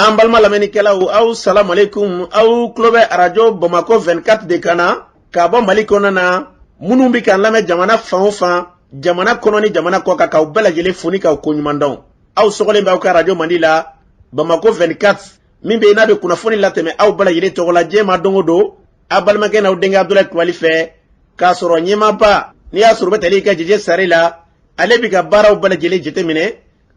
An balima lamɛnnikɛlaw, aw salamualeykum. Aw tulo bɛ arajo Bamakɔ 24 de kan na ka bɔ Mali kɔnɔna na. Minnu bɛ k'an lamɛn jamana fan o fan, jamana kɔnɔ ni jamana kɔ kan, k'aw bɛɛ lajɛlen fo ni k'aw koɲuman dɔn. Aw sɔgɔlen bɛ aw ka arajo mandi la, Bamakɔ 24, min bɛ yen n'a bɛ kunnafoni latɛmɛ aw bɛɛ lajɛlen tɔgɔ la diɲɛ ma don o don, aw balimakɛ n'aw denkɛ Abudulayi Kulubali fɛ, k'a sɔrɔ ɲɛmaaba, n'i y'a sɔrɔ u bɛ tali kɛ Jeje Sare la, ale bɛ ka baaraw bɛɛ lajɛlen jateminɛ,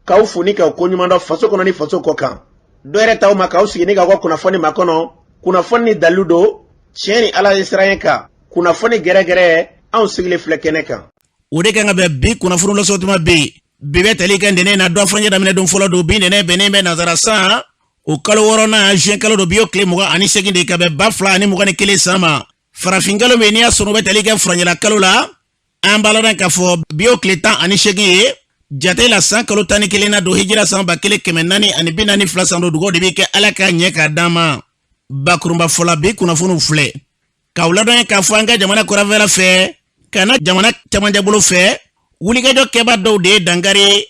k'aw fo ni k'aw koɲuman dɔn faso kɔnɔ ni faso kɔ kan. Dɔ yɛrɛ t'aw ma k'aw sigi ni k'aw ka kunnafoni makɔnɔ, kunnafoni ni dalilu don, tiɲɛ ni Ala ye siranɲɛ kan, kunnafoni gɛrɛgɛrɛ, anw sigilen filɛ kɛnɛ kan. O de kan ka bɛn bi kunnafoni lasɔrɔtuma bɛ yen. Bi bɛ tali kɛ ntɛnɛn na, dɔ furancɛ daminɛ don fɔlɔ don. Bi ntɛnɛn bɛnnen bɛ nansara san o kalo wɔɔrɔnan, juin kalo don. Bi y'o tile 28 de ka bɛn 2021 san ma. Farafin kalo min n'i y'a sɔrɔ o bɛ tali kɛ furancɛla kalo la, an b'a ladɔn k'a fɔ bi y'o tile 18 ye jate la, san kalo 11 na don, hijira san 1442 san don. Dugawu de bɛ kɛ Ala k'a ɲɛ k'a d'an ma. Bakurunba fɔla, bi kunnafoniw filɛ k'aw ladɔn k'a fɔ an ka jamana kɔrɔnfɛla fɛ ka na jamana camancɛ bolo fɛ, wulikajɔ kɛba dɔw de ye dankari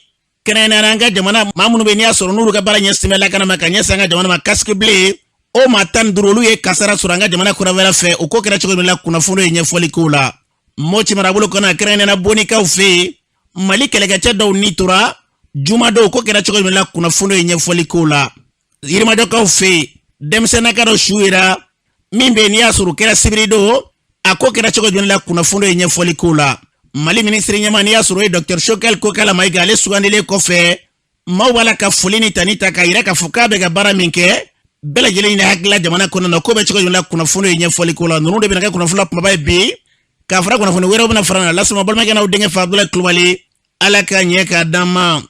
kɛrɛnkɛrɛnnenya an ka jamana maa minnu bɛ n'i y'a sɔrɔ n'olu ka baara ɲɛsin bɛ lakana ma ka ɲɛsin an ka jamana ma, casque bleu, o maa 15, olu ye kasara sɔrɔ an ka jamana kɔrɔnfɛla fɛ. O ko kɛra cogo min la, kunnafoni ye ɲɛfɔli k'o la. Moti marabolo kɔnɔ, kɛrɛnkɛrɛnnenya Bonikaw fɛ yen, Mali kɛlɛkɛcɛ dɔw ni tora jumadon. Ko kɛra cogo min la, kunnafoni ye ɲɛfɔli k'o la. Yirimajɔkaw fɛ yen, denmisɛnninka dɔ su yera min bɛ yen n'i y'a sɔrɔ o kɛra sibiridon. A ko kɛra cogo jumɛn la, kunnafoni ye ɲɛfɔli k'o la. Mali minisiri ɲɛmaa, n'i y'a sɔrɔ o ye Dr Choguel Kokala Mayiga, ale sugandilen kɔfɛ, maaw b'a la ka foli ni tani ta k'a yira k'a fɔ k'a bɛ ka baara min kɛ, bɛɛ lajɛlen ɲini hakilila jamana kɔnɔ na. Ko bɛ cogo jumɛn la, kunnafoni ye ɲɛfɔli k'o la. Ninnu de bɛna kɛ kunnafoni la kumaba ye bi, k'a fara kunnafoni wɛrɛw bɛna fara na lasuma. Balimakɛ n'aw denkɛ fa Abudulayi Kulubali, Ala ka ɲɛ k'a d'an ma.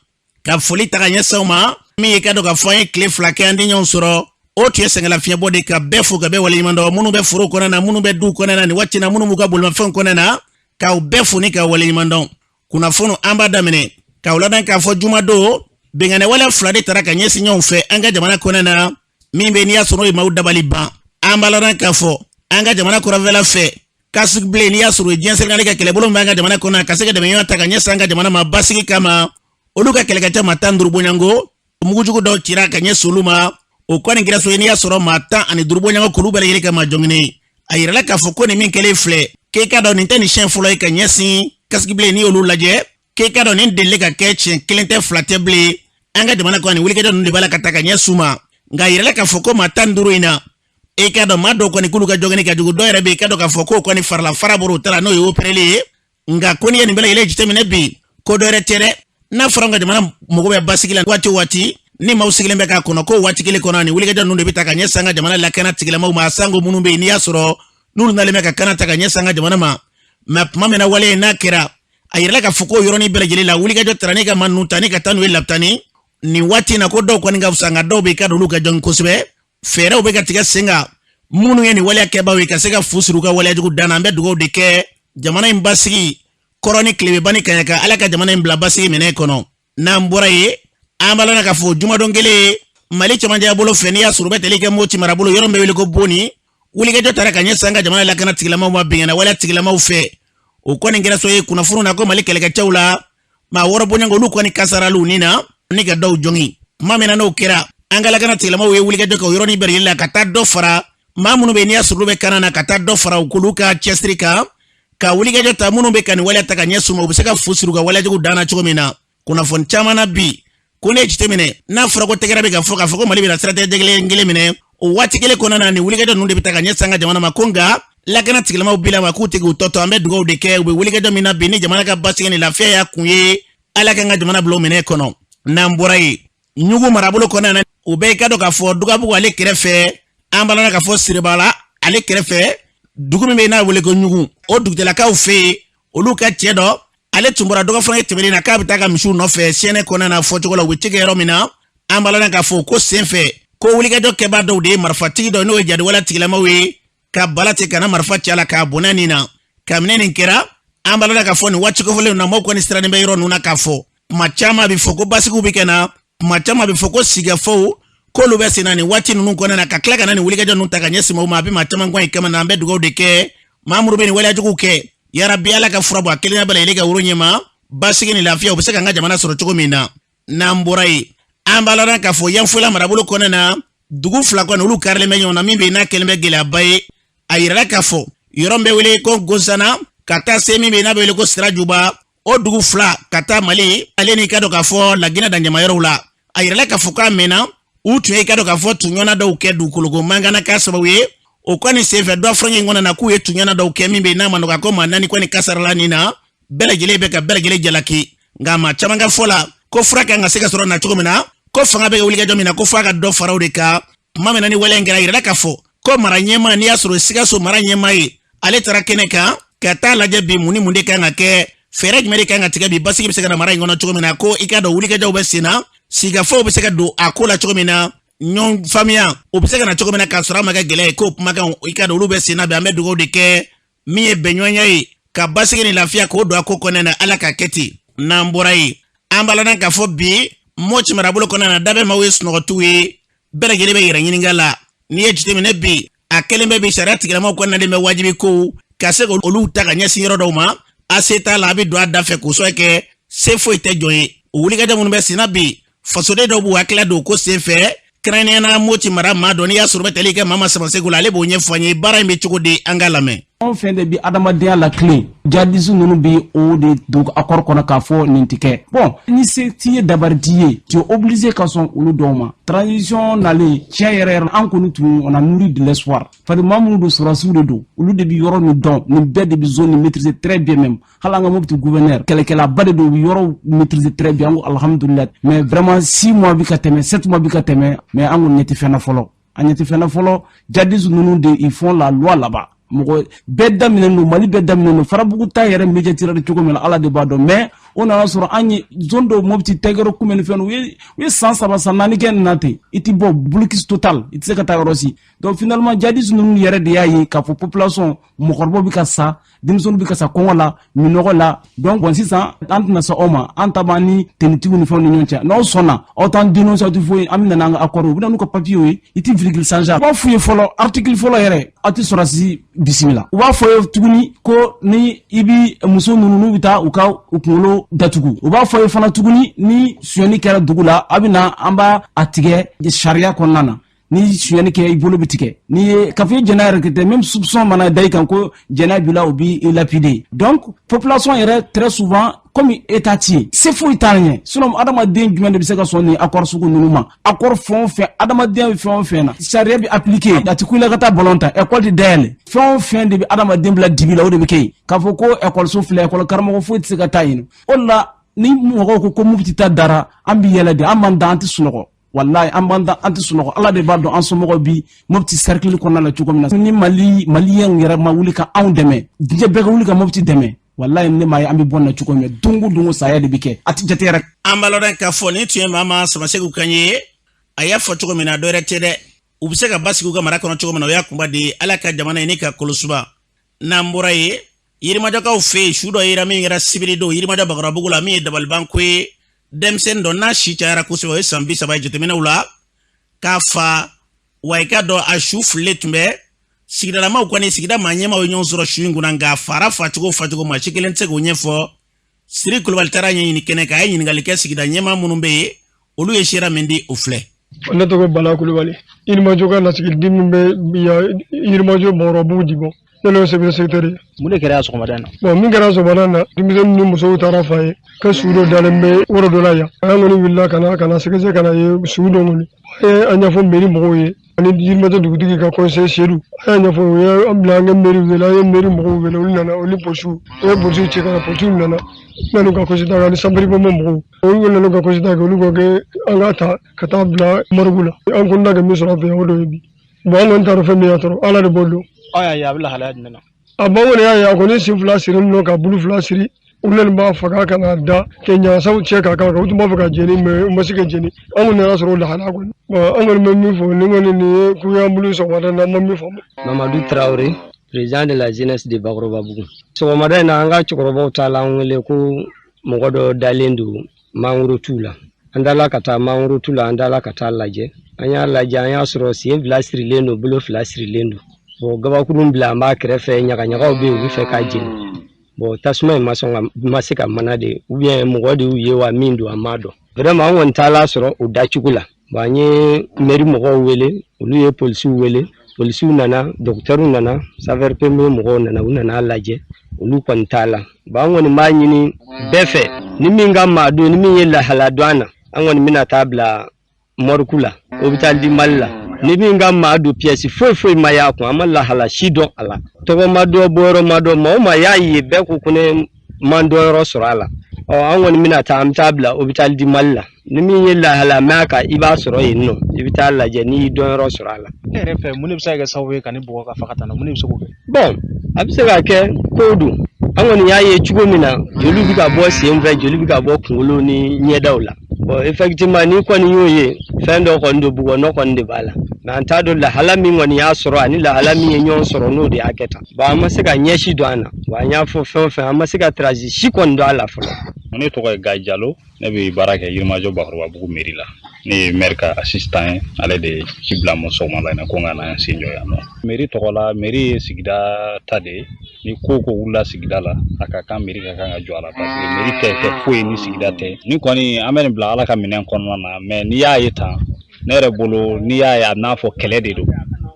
Ka foli ta ka ɲɛsin aw ma min ye ka dɔn k'a fɔ an ye tile 2 kɛ an tɛ ɲɔgɔn sɔrɔ, o tun ye sɛgɛnlafiɲɛbɔ de. Ka bɛɛ fo ka bɛɛ waleɲuman dɔn, minnu bɛ foro kɔnɔ na, minnu bɛ duw kɔnɔ na nin waati na, minnu b'u ka bolimafɛnw kɔnɔ na, k'aw bɛɛ fo ni ka waleɲuman dɔn. Kunnafoni an b'a daminɛ k'aw ladɔn k'a fɔ jumadon, binkanni wale fila de tara ka ɲɛsin ɲɔgɔn fɛ an ka jamana kɔnɔ na, min bɛ n'i y'a sɔrɔ o ye maaw dabali ban. An b'a ladɔn k'a fɔ an ka jamana kɔrɔnfɛla fɛ, casque bleu, n'i y'a sɔrɔ o ye diɲɛ seleke ka kɛlɛbolo min b'an ka jamana kɔnɔ ka se ka dɛmɛɲɔgɔn ta ka ɲɛsin an ka jamana ma basigi kama, olu ka kɛlɛkɛcɛ maa 15 bɔɲɔgɔnko, mugujugu dɔw cira ka ɲɛsin olu ma. O kɔni kɛra so ye n'i y'a sɔrɔ maa 15 bɔɲɔgɔnko, k'olu bɛɛ lajɛlen kɛ maa jɔnginen. A yirala k'a fɔ ko nin min kɛlen filɛ, k'e k'a dɔn nin tɛ nin siɲɛ fɔlɔ ye ka ɲɛsin casque bleu. N'i y'olu lajɛ, k'e k'a dɔn nin delile ka kɛ siɲɛ kelen tɛ, fila tɛ bilen an ka jamana kɔnɔ. Nin wulikajɔ ninnu de b'a la ka ta ka ɲɛsin u ma. Nka a yirala k'a fɔ ko maa 15 in na, e k'a dɔn maa dɔw kɔni k'olu ka jɔgɛni ka jugu. Dɔw yɛrɛ bɛ yen, i k'a dɔn k'a fɔ k'o kɔni farala fara bɔra o ta la, n'o ye opereli ye. Nka ko n'i ye nin bɛɛ lajɛlen jateminɛ bi, ko dɔ wɛrɛ tɛ dɛ, n'a fɔra an ka jamana mago bɛ basigi la waati o waati, ni maaw sigilen bɛ k'a kɔnɔ ko waati kelen kɔnɔ, nin wulikajɔ ninnu de bɛ ta ka ɲɛsin an ka jamana lakana tigilamaw ma, sango minnu bɛ yen n'i y'a sɔrɔ n'olu nalen bɛ ka kana ta ka ɲɛsin an ka jamana ma. Mɛ tuma min na wale in n'a kɛra, a yirala k'a fɔ ko yɔrɔnin bɛɛ lajɛlen la, wulikajɔ tara ni ka maa ninnu ta ni ka taa n'u ye lapitani nin waati in na, ko dɔw kɔni ka fisa, nka dɔw bɛ yen ka olu ka jɔn kosɛbɛ. Fɛɛrɛw bɛ ka tigɛ sen kan minnu ye nin waleya kɛbaaw ye ka se ka fu siri u ka waleya jugu dan na. An bɛ dugawu de kɛ jamana in basigi kɔrɔn ni tilebin ni kaɲaka, Ala ka jamana in bila basigi minɛ kɔnɔ. N'an bɔra yen, an b'a lɔn k'a fɔ jumadon kelen, Mali cɛmancɛ bolo fɛ, n'i y'a sɔrɔ u bɛ tali kɛ Moti marabolo, yɔrɔ min bɛ wele ko Boni, wulikajɔ tara ka ɲɛsin an ka jamana lakana tigilamaw ma binkanni waleya tigilamaw fɛ. O kɔni kɛra so ye kunnafoni na ko Mali kɛlɛkɛcɛw la maa 6 bɔɲɔgɔn, olu kɔni kasarala u ni na ni ka dɔw jogin. Tuma min na n'o kɛra, an ka lakana tigilamaw ye wulikajɔ kɛ o yɔrɔnin bɛɛ lajɛlen la ka taa dɔ fara maa minnu bɛ yen n'i y'a sɔrɔ olu bɛ kana na, ka taa dɔ fara u k'olu ka cɛsiri kan, ka wulikajɔ ta minnu bɛ ka nin waleya ta ka ɲɛsin u ma, u bɛ se ka fu siri u ka waleya jugu dan na cogo min na. Kunnafoni caman na bi ko ne ye jateminɛ, n'a fɔra ko tɛgɛrɛ bɛ ka fɔ k'a fɔ ko Mali bɛna siratigɛ kelen kelen minɛ, o waati kelen kɔnɔna na, nin wulikajɔ ninnu de bɛ ta ka ɲɛsin an ka jamana ma. Ko nka lakana tigilamaw bila ma k'u tɛ k'u tɔ to. An bɛ dugawu de kɛ u bɛ wulikajɔ min na bi ni jamana ka basigi ni lafiya y'a kun ye, Ala k'an ka jamana bila o minɛ kɔnɔ. N'an bɔra yen, Ɲugu marabolo kɔnɔna na, u bɛɛ ka dɔn k'a fɔ Dugabugu ale kɛrɛfɛ, an b'a la k'a fɔ Siribala ale kɛrɛfɛ, dugu min bɛ yen n'a wele ko Ɲugu, o dugutigilakaw fɛ yen, olu ka cɛ dɔ, ale tun bɔra dɔgɔfɔlɔ tɛmɛnen na k'a bɛ taa ka misiw nɔfɛ siyɛnɛ kɔnɔna na, fɔcogo la u bɛ ci kɛ yɔrɔ min na. An b'a la k'a fɔ ko senfɛ ko wulikajɔ kɛbaa dɔw de ye marifatigi dɔ, n'o ye jadiwale tigilamaw ye, ka bala ten ka na marifa ci a la k'a bɔnɛ nin na. Kabini nin kɛra, an b'a la k'a fɔ nin waati kofɔlenw na, maaw kɔni sirannen bɛ yɔrɔ ninnu na k'a fɔ kuma caman bɛ fɔ ko basigiw bɛ kɛ na, kuma caman bɛ fɔ ko sigikafɔw k'olu bɛ sen na nin waati ninnu kɔnɔna na, ka tila ka na nin wulikajɔ ninnu ta ka ɲɛsin maaw ma, a bɛ maa caman gɛn i kama na. An bɛ dugawu de kɛ maa minnu bɛ nin waleya juguw kɛ, yarabi Ala ka fura bɔ a kelenya bɛɛ lajɛlen ka woro ɲɛma, basigi ni lafiya u bɛ se k'an ka jamana sɔrɔ cogo min na. N'an bɔra yen, An b'a ladɔn k'a fɔ Yanfolila marabolo kɔnɔna na, dugu fila kɔni olu karilen bɛ ɲɔgɔn na, min bɛ n'a kɛlen bɛ gɛlɛyaba ye. A yirala k'a fɔ yɔrɔ min bɛ wele ko Gosana ka taa se min bɛ n'a bɛ wele ko Sirajuba, o dugu fila ka taa Mali ale n'i ka dɔn k'a fɔ Laginɛ danjama yɔrɔw la. A yirala k'a fɔ k'a mɛnna u tun ye i ka dɔn k'a fɔ tuɲɔgɔnna dɔw kɛ dugukoloko mankan na k'a sababu ye. O kɔni senfɛ dɔ furancɛ in kɔnɔna na k'u ye tuɲɔgɔnna dɔw kɛ min bɛ n'a ma nɔgɔya, ko maa 4 kɔni kasarala nin na, bɛɛ lajɛlen bɛ ka bɛɛ lajɛlen jalaki. Nka maa caman ka fɔ la ko fura kan ka se ka sɔrɔ na cogo min na, ko fanga bɛ ka wulikajɔ min na, ko f'a ka dɔ fara o de kan. Tuma min na ni wale in kɛra, a yirala k'a fɔ ko mara ɲɛmaa, n'i y'a sɔrɔ Sikaso mara ɲɛmaa ye, ale taara kɛnɛ kan ka taa lajɛ bi mun ni mun de kan ka kɛ, fɛɛrɛ jumɛn de kan ka tigɛ bi basigi bɛ se ka na mara in kɔnɔ cogo min na. Ko i k'a dɔn wulikajɔw bɛ sen na, sigikafɔw bɛ se ka don a ko la cogo min na, ɲɔgɔn faamuya o bɛ se ka na cogo min na k'a sɔrɔ a ma kɛ gɛlɛya ye. K'o kumakanw, i k'a dɔn olu bɛ sen na bi. An bɛ dugawu de kɛ min ye bɛnɲɔgɔnya ye ka basigi ni lafiya k'o don a ko kɔnɔna na, Ala ka kɛ ten. N'an bɔra yen, an b'a ladɔn k'a fɔ bi Mɔti marabolo kɔnɔna na, dabɛ maaw ye sunɔgɔtiw ye, bɛɛ lajɛlen bɛ yɛrɛ ɲininka la. N'i ye jateminɛ bi, a kɛlen bɛ bi sariya tigilamaw kɔnɔna de bɛ wajibi ko ka se k'olu ta ka ɲɛsin yɔrɔ dɔw ma, a se t'a la, a bɛ don a da fɛ k'o sɔrɔ kɛ se foyi tɛ jɔn ye. O wulikajɔ minnu bɛ senna bi, fasoden dɔw b'u hakilila don ko sen fɛ, kɛrɛnkɛrɛnnenya na Moti mara maa dɔ, n'i y'a sɔrɔ bɛ tali kɛ Mama Samasegu la, ale b'o ɲɛfɔ an ye baara in bɛ cogo di, an k'a lamɛn. Fɛn o fɛn de bi adamadenya latilen, jihadiste ninnu bi o de don accord kɔnɔ k'a fɔ nin tɛ kɛ. Bon, ni se t'i ye, dabari t'i ye, tu es obligé ka sɔn olu dɔw ma. Transition nalen, tiɲɛ yɛrɛ yɛrɛ, an kɔni tun on a nourri de l'espoir, parce que maa minnu don, sɔrɔdasiw de don, olu de bi yɔrɔ nin dɔn, nin bɛɛ de bi zone nin maîtriser très bien. Même hali an ka Mopti gouverneur, kɛlɛkɛlaba de don, u bi yɔrɔw maîtriser très bien. An ko alhamdulillah, mais vraiment 6 mois bi ka tɛmɛ, 7 mois bi ka tɛmɛ, mais an kɔni ɲɛ tɛ fɛn na fɔlɔ, an ɲɛ tɛ fɛn na fɔlɔ. Jihadiste ninnu de, ils font la loi là-bas. Mɔgɔ bɛɛ daminɛ don, Mali bɛɛ daminɛ don. Farabugu ta yɛrɛ médiatisera cogo min na, Ala de b'a dɔn. Mais o nana sɔrɔ an ye zone dɔw, Mopti, Tɛgɛrɛ kunbɛn ni fɛn, u ye san 3, san 4 kɛ nin na ten, i ti bɔ, blocus total, i tɛ se ka taa yɔrɔ si. Donc finalement jihadiste ninnu yɛrɛ de y'a ye k'a fɔ population, mɔgɔkɔrɔbaw bɛ ka sa, denmisɛnninw bɛ ka sa kɔngɔ la, minɔgɔ la. Donc bon, sisan an tɛna se aw ma, an ta b'an ni tenitigiw ni fɛnw ni ɲɔgɔn cɛ. N'aw sɔnna, aw t'an dénoncer, aw tɛ foyi, an bɛ na n'an ka accord, u bɛ na n'u ka papier ye. I tɛ virgule changer. U b'a f'u ye fɔlɔ, article fɔlɔ yɛrɛ, aw tɛ sɔrɔdasi bisimila. U b'a fɔ ye tuguni ko ni i bi muso ninnu, n'u bɛ taa, u ka u kunkolo datugu. U b'a fɔ ye fana tuguni, ni sonyɛni kɛra dugu la, a bɛ na, an b'a a tigɛ sariya kɔnɔna na. Ni sonyɛni kɛ, i bolo bɛ tigɛ. N'i ye k'a fɔ i jɛnɛ yɛrɛ tɛ, même soupçon mana da i kan ko jɛnɛ b'i la, o b'i lapider. Donc population yɛrɛ, très souvent, comme état ti yen, se foyi t'a ɲɛ. Sinon adamaden jumɛn de bɛ se ka sɔn nin accord sugu ninnu ma? Accord fɛn o fɛn, adamadenya bɛ fɛn o fɛn na, sariya bɛ appliquer. A ti ku i la ka taa ballon ta, école tɛ dayɛlɛ. Fɛn o fɛn de bɛ adamaden bila dibi la, o de bɛ kɛ yen. K'a fɔ ko école filɛ, école karamɔgɔ foyi tɛ se ka taa yen. O de la ni mɔgɔw ko ko Mopti ta dara, an bɛ yɛlɛ de, an b'an da, an tɛ sunɔgɔ. Walayi, an b'an da, an tɛ sunɔgɔ. Ala de b'a dɔn an somɔgɔw bi Mopti cercle kɔnɔna la cogo min na. Ni Mali maliyɛnw yɛrɛ ma wuli ka anw dɛmɛ, diɲɛ bɛɛ ka wuli ka Mopti dɛmɛ, walayi ne m'a ye an bɛ bɔ na cogo min. Don o don saya de bɛ kɛ, a tɛ jate yɛrɛ. An b'a lɔn k'a fɔ nin tun ye Mama Samasegu kan ye. A y'a fɔ cogo min na, dɔ wɛrɛ tɛ dɛ, u bɛ se ka basigi u ka mara kɔnɔ cogo min na, o y'a kunba de ye. Ala ka jamana ye ne ka kolosuba. N'an bɔra yen, Yirimajɔkaw fɛ yen, su dɔ yera min kɛra sibiri don Yirimajɔ Bakɔrɔbabugu la, min ye dabalibanko ye. Denmisɛnnin dɔ n'a si cayara kosɛbɛ, o ye san 30 ye jateminɛw la, k'a fa wa i ka dɔn a su fililen tun bɛ. Sigidalamaw kɔni, sigida maa ɲɛmaaw ye ɲɔgɔn sɔrɔ su in kunna, nka fara facogo facogo, maa si kelen tɛ se k'o ɲɛfɔ. Siri Kulubali taara ɲɛɲini kɛnɛ kan, a ye ɲininkali kɛ sigida ɲɛmaa minnu bɛ yen, olu ye seera min di, o filɛ. Ne tɔgɔ Bala Kulubali, Yirimajɔ ka lasigiden min bɛ Yirimajɔ Bakɔrɔbabugu Dibɔ, ne n'o secrétaire ye. Mun de kɛra sɔgɔmada in na? Bon, min kɛra sɔgɔmada in na, denmisɛnnin ni musow taara fa ye ka su dɔ dalen bɛ yɔrɔ dɔ la yan. An kɔni wulila ka na sɛgɛsɛgɛ ka na ye su dɔ kɔni. An ye a ɲɛfɔ mairie mɔgɔw ye ani Yirimajɔ dugutigi ka conseiller Sedu. An y'a ɲɛfɔ, u ye an bila an ka mairie wele, an ye mairie mɔgɔw wele, olu nana, olu ni polisiw. U ye polisiw ci ka na, polisiw nana. U nana ka constat kɛ ani sapeurs-pompiers mɔgɔw. Olu nana ka constat kɛ, olu ko k'an ka ta ka taa bila morgue la. An kɔni ka min sɔrɔ an fɛ yan, o de ye bi. Bon, an kɔni t'a dɔn fɛn min y'a tɔɔrɔ, Ala de b'o dɔn. Aw y'a ye a bɛ lahalaya jumɛn na? A ba kɔni y'a ye, a kɔni sen fila sirilen don ka bolo fila siri. U nana b'a faga ka na da kɛ ɲagasaw cɛ ka k'a kan. U tun b'a fɛ ka jeni, mais u ma se ka jeni. An kɔni nana sɔrɔ o lahala kɔni. Bon, an kɔni bɛ min fɔ, nin kɔni nin ye ko y'an bolo sɔgɔmada in na, an ma min faamu. Mamadou Traoré, président de la jeunesse de Bakɔrɔbabugu. Sɔgɔmada in na, an ka cɛkɔrɔbaw taala an wele ko mɔgɔ dɔ dalen don mangorotu la. An taala ka taa mangorotu la, an taala ka taa lajɛ. An y'a lajɛ, an y'a sɔrɔ sen fila sirilen don, bolo fila sirilen don. Bon, gabakurun bila an b'a kɛrɛfɛ, ɲagaɲagaw bɛ yen, u bɛ fɛ k'a jeni. Bon, tasuma in ma sɔn ka ma se ka mana de, ou bien mɔgɔ de y'u ye wa min don, an m'a dɔn. Vraiment, an kɔni taala sɔrɔ o dacogo la. Bon, an ye mairie mɔgɔw wele, olu ye polisiw wele, polisiw nana, dɔgɔtɔrɔw nana, sapeur pompier mɔgɔw nana, u nana lajɛ, olu kɔni t'a la. Bon, an kɔni b'a ɲini bɛɛ fɛ, ni min ka maa don, ni min ye lahala dɔn an na, an kɔni bɛna taa bila morgue la, hôpital du Mali la. Ni min ka maa don, pièce foyi foyi ma y'a kun, an ma lahala si dɔn a la, tɔgɔ ma dɔn, bɔyɔrɔ ma dɔn, maa o maa y'a ye, bɛɛ ko ko ne man dɔnyɔrɔ sɔrɔ a la. Ɔ, an kɔni bɛna taa, an bɛ taa bila hôpital du Mali la. Ni min ye lahala mɛn a kan, i b'a sɔrɔ yen nɔ, i bɛ taa lajɛ n'i y'i dɔnyɔrɔ sɔrɔ a la. E yɛrɛ fɛ, mun de bɛ se ka kɛ sababu ye ka nin bugɔ ka faga tan nɔ? Mun de bɛ se k'o kɛ? Bon, a bɛ se ka kɛ kow don. An kɔni y'a ye cogo min na, joli bɛ ka bɔ sen fɛ, joli bɛ ka bɔ kunkolo ni ɲɛdaw la. Bon, effectivement, n'i kɔni y'o ye, fɛn dɔ kɔni don, bugɔ nɔ kɔni de b'a la, mais an t'a dɔn lahala min kɔni y'a sɔrɔ ani lahala min ye ɲɔgɔn sɔrɔ, n'o de y'a kɛ tan. Bon, an ma se ka ɲɛsi don an na wa, an y'a fɔ fɛn o fɛn, an ma se ka trace si kɔni don a la fɔlɔ. Ne tɔgɔ ye Gayi Jalo, ne bɛ baara kɛ Yirimajɔ Bakɔrɔbabugu mairie la. Ne ye maire ka assistant ye. Ale de ye ci bila n ma sɔgɔmada in na ko n ka na n sen jɔ yan nɔ mairie tɔgɔ la. Mairie ye sigida ta de ye. Ni ko ko wulila sigida la, a ka kan mairie ka kan ka jɔ a la, parce que mairie tɛ kɛ foyi ye ni sigida tɛ. Ni kɔni an bɛ nin bila Ala ka minɛn kɔnɔna na, mais n'i y'a ye tan, ne yɛrɛ bolo, n'i y'a ye, a n'a fɔ kɛlɛ de don,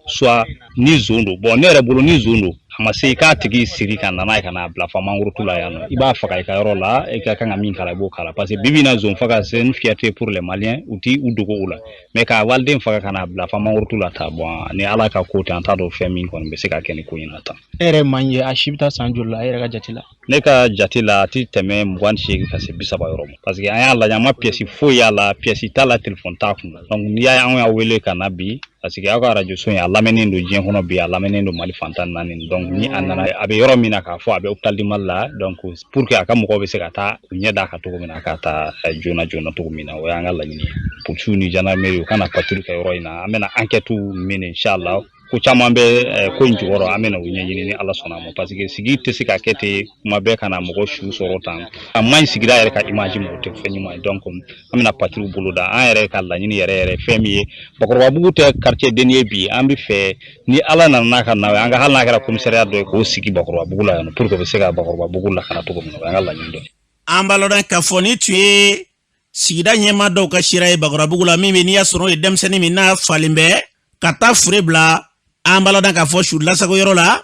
soit ni zon don. Bon, ne yɛrɛ bolo, ni zon don, a ma se i k'a tigi siri ka na n'a ye ka n'a bila fa mangorotu la yan nɔ. I b'a faga i ka yɔrɔ la, i ka kan ka min k'a la, i b'o k'a la, parce que bibi in na, zon faga, c'est une fierté pour les Maliens, u ti u dogo o la. Mais k'a waliden faga ka n'a bila fa mangorotu la ta, bon, ni Ala ka ko tɛ, an t'a dɔn fɛn min kɔni bɛ se ka kɛ nin ko in na tan. E yɛrɛ maa ye, a si bɛ taa san joli la, e yɛrɛ ka jate la? Ne ka jate la, a ti tɛmɛ 28 ka se 30 yɔrɔ ma, parce que an y'a lajɛ, an ma pièce foyi y'a la, pièce t'a la, téléphone t'a kun. Donc n'i y'a ye anw y'a wele ka na bi, parce que aw ka radio so in, a lamɛnnen don diɲɛ kɔnɔ bi, a lamɛnnen don Mali fan 14. Donc ni a nana, a bɛ yɔrɔ min na, k'a fɔ a bɛ hôpital du Mali la, donc pour que a ka mɔgɔw bɛ se ka taa u ɲɛ d'a kan cogo min na, ka taa joona joona cogo min na, o y'an ka laɲini ye. Polisiw ni gendarmerie, u kana patrouille kɛ yɔrɔ in na. An bɛna enquête mener, inchallah. Ko caman bɛ ko in jukɔrɔ, an bɛna o ɲɛɲini ni Ala sɔnna a ma, parce que sigi tɛ se ka kɛ ten kuma bɛɛ ka na mɔgɔ su sɔrɔ tan, a man ɲi sigida yɛrɛ ka image ma, o tɛ fɛn ɲuman ye. Donc an bɛna patrouille boloda. An yɛrɛ ka laɲini yɛrɛ yɛrɛ, fɛn min ye, Bakɔrɔbabugu tɛ quartier den ye bi, an bɛ fɛ ni Ala nana n'a ka na ye, an ka hali n'a kɛra commissariat dɔ ye, k'o sigi Bakɔrɔbabugu la yan, pour que o bɛ se ka Bakɔrɔbabugu lakana cogo min na, o y'an ka laɲini dɔ ye. An b'a lɔn k'a fɔ ni tun ye sigida ɲɛmaa dɔw ka sira ye Bakɔrɔbabugu la, min bɛ n'i y'a sɔrɔ o ye denmisɛnnin min n'a falen bɛ ka taa fure bila. An b'a lɔn k'a fɔ su lasago yɔrɔ la,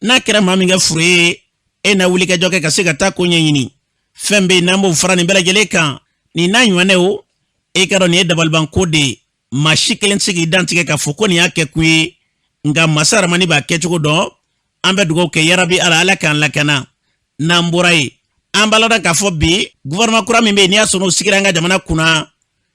n'a kɛra maa min ka fure ye, e na wuli ka jɔ kɛ ka se ka taa ko ɲɛɲini. Fɛn bɛ yen n'an b'o fara nin bɛɛ lajɛlen kan, nin n'a ɲɔgɔnnaw, e ka dɔn nin ye dabalibanko de ye. Maa si kelen tɛ se k'i dantigɛ k'a fɔ ko nin y'a kɛ kun ye, nka masa Ramani b'a kɛcogo dɔn. An bɛ dugawu kɛ, yarabi Ala, Ala k'an lakana. N'an bɔra yen, an b'a lɔn k'a fɔ bi, gouvernement kura min bɛ yen, n'i y'a sɔrɔ o sigira an ka jamana kunna,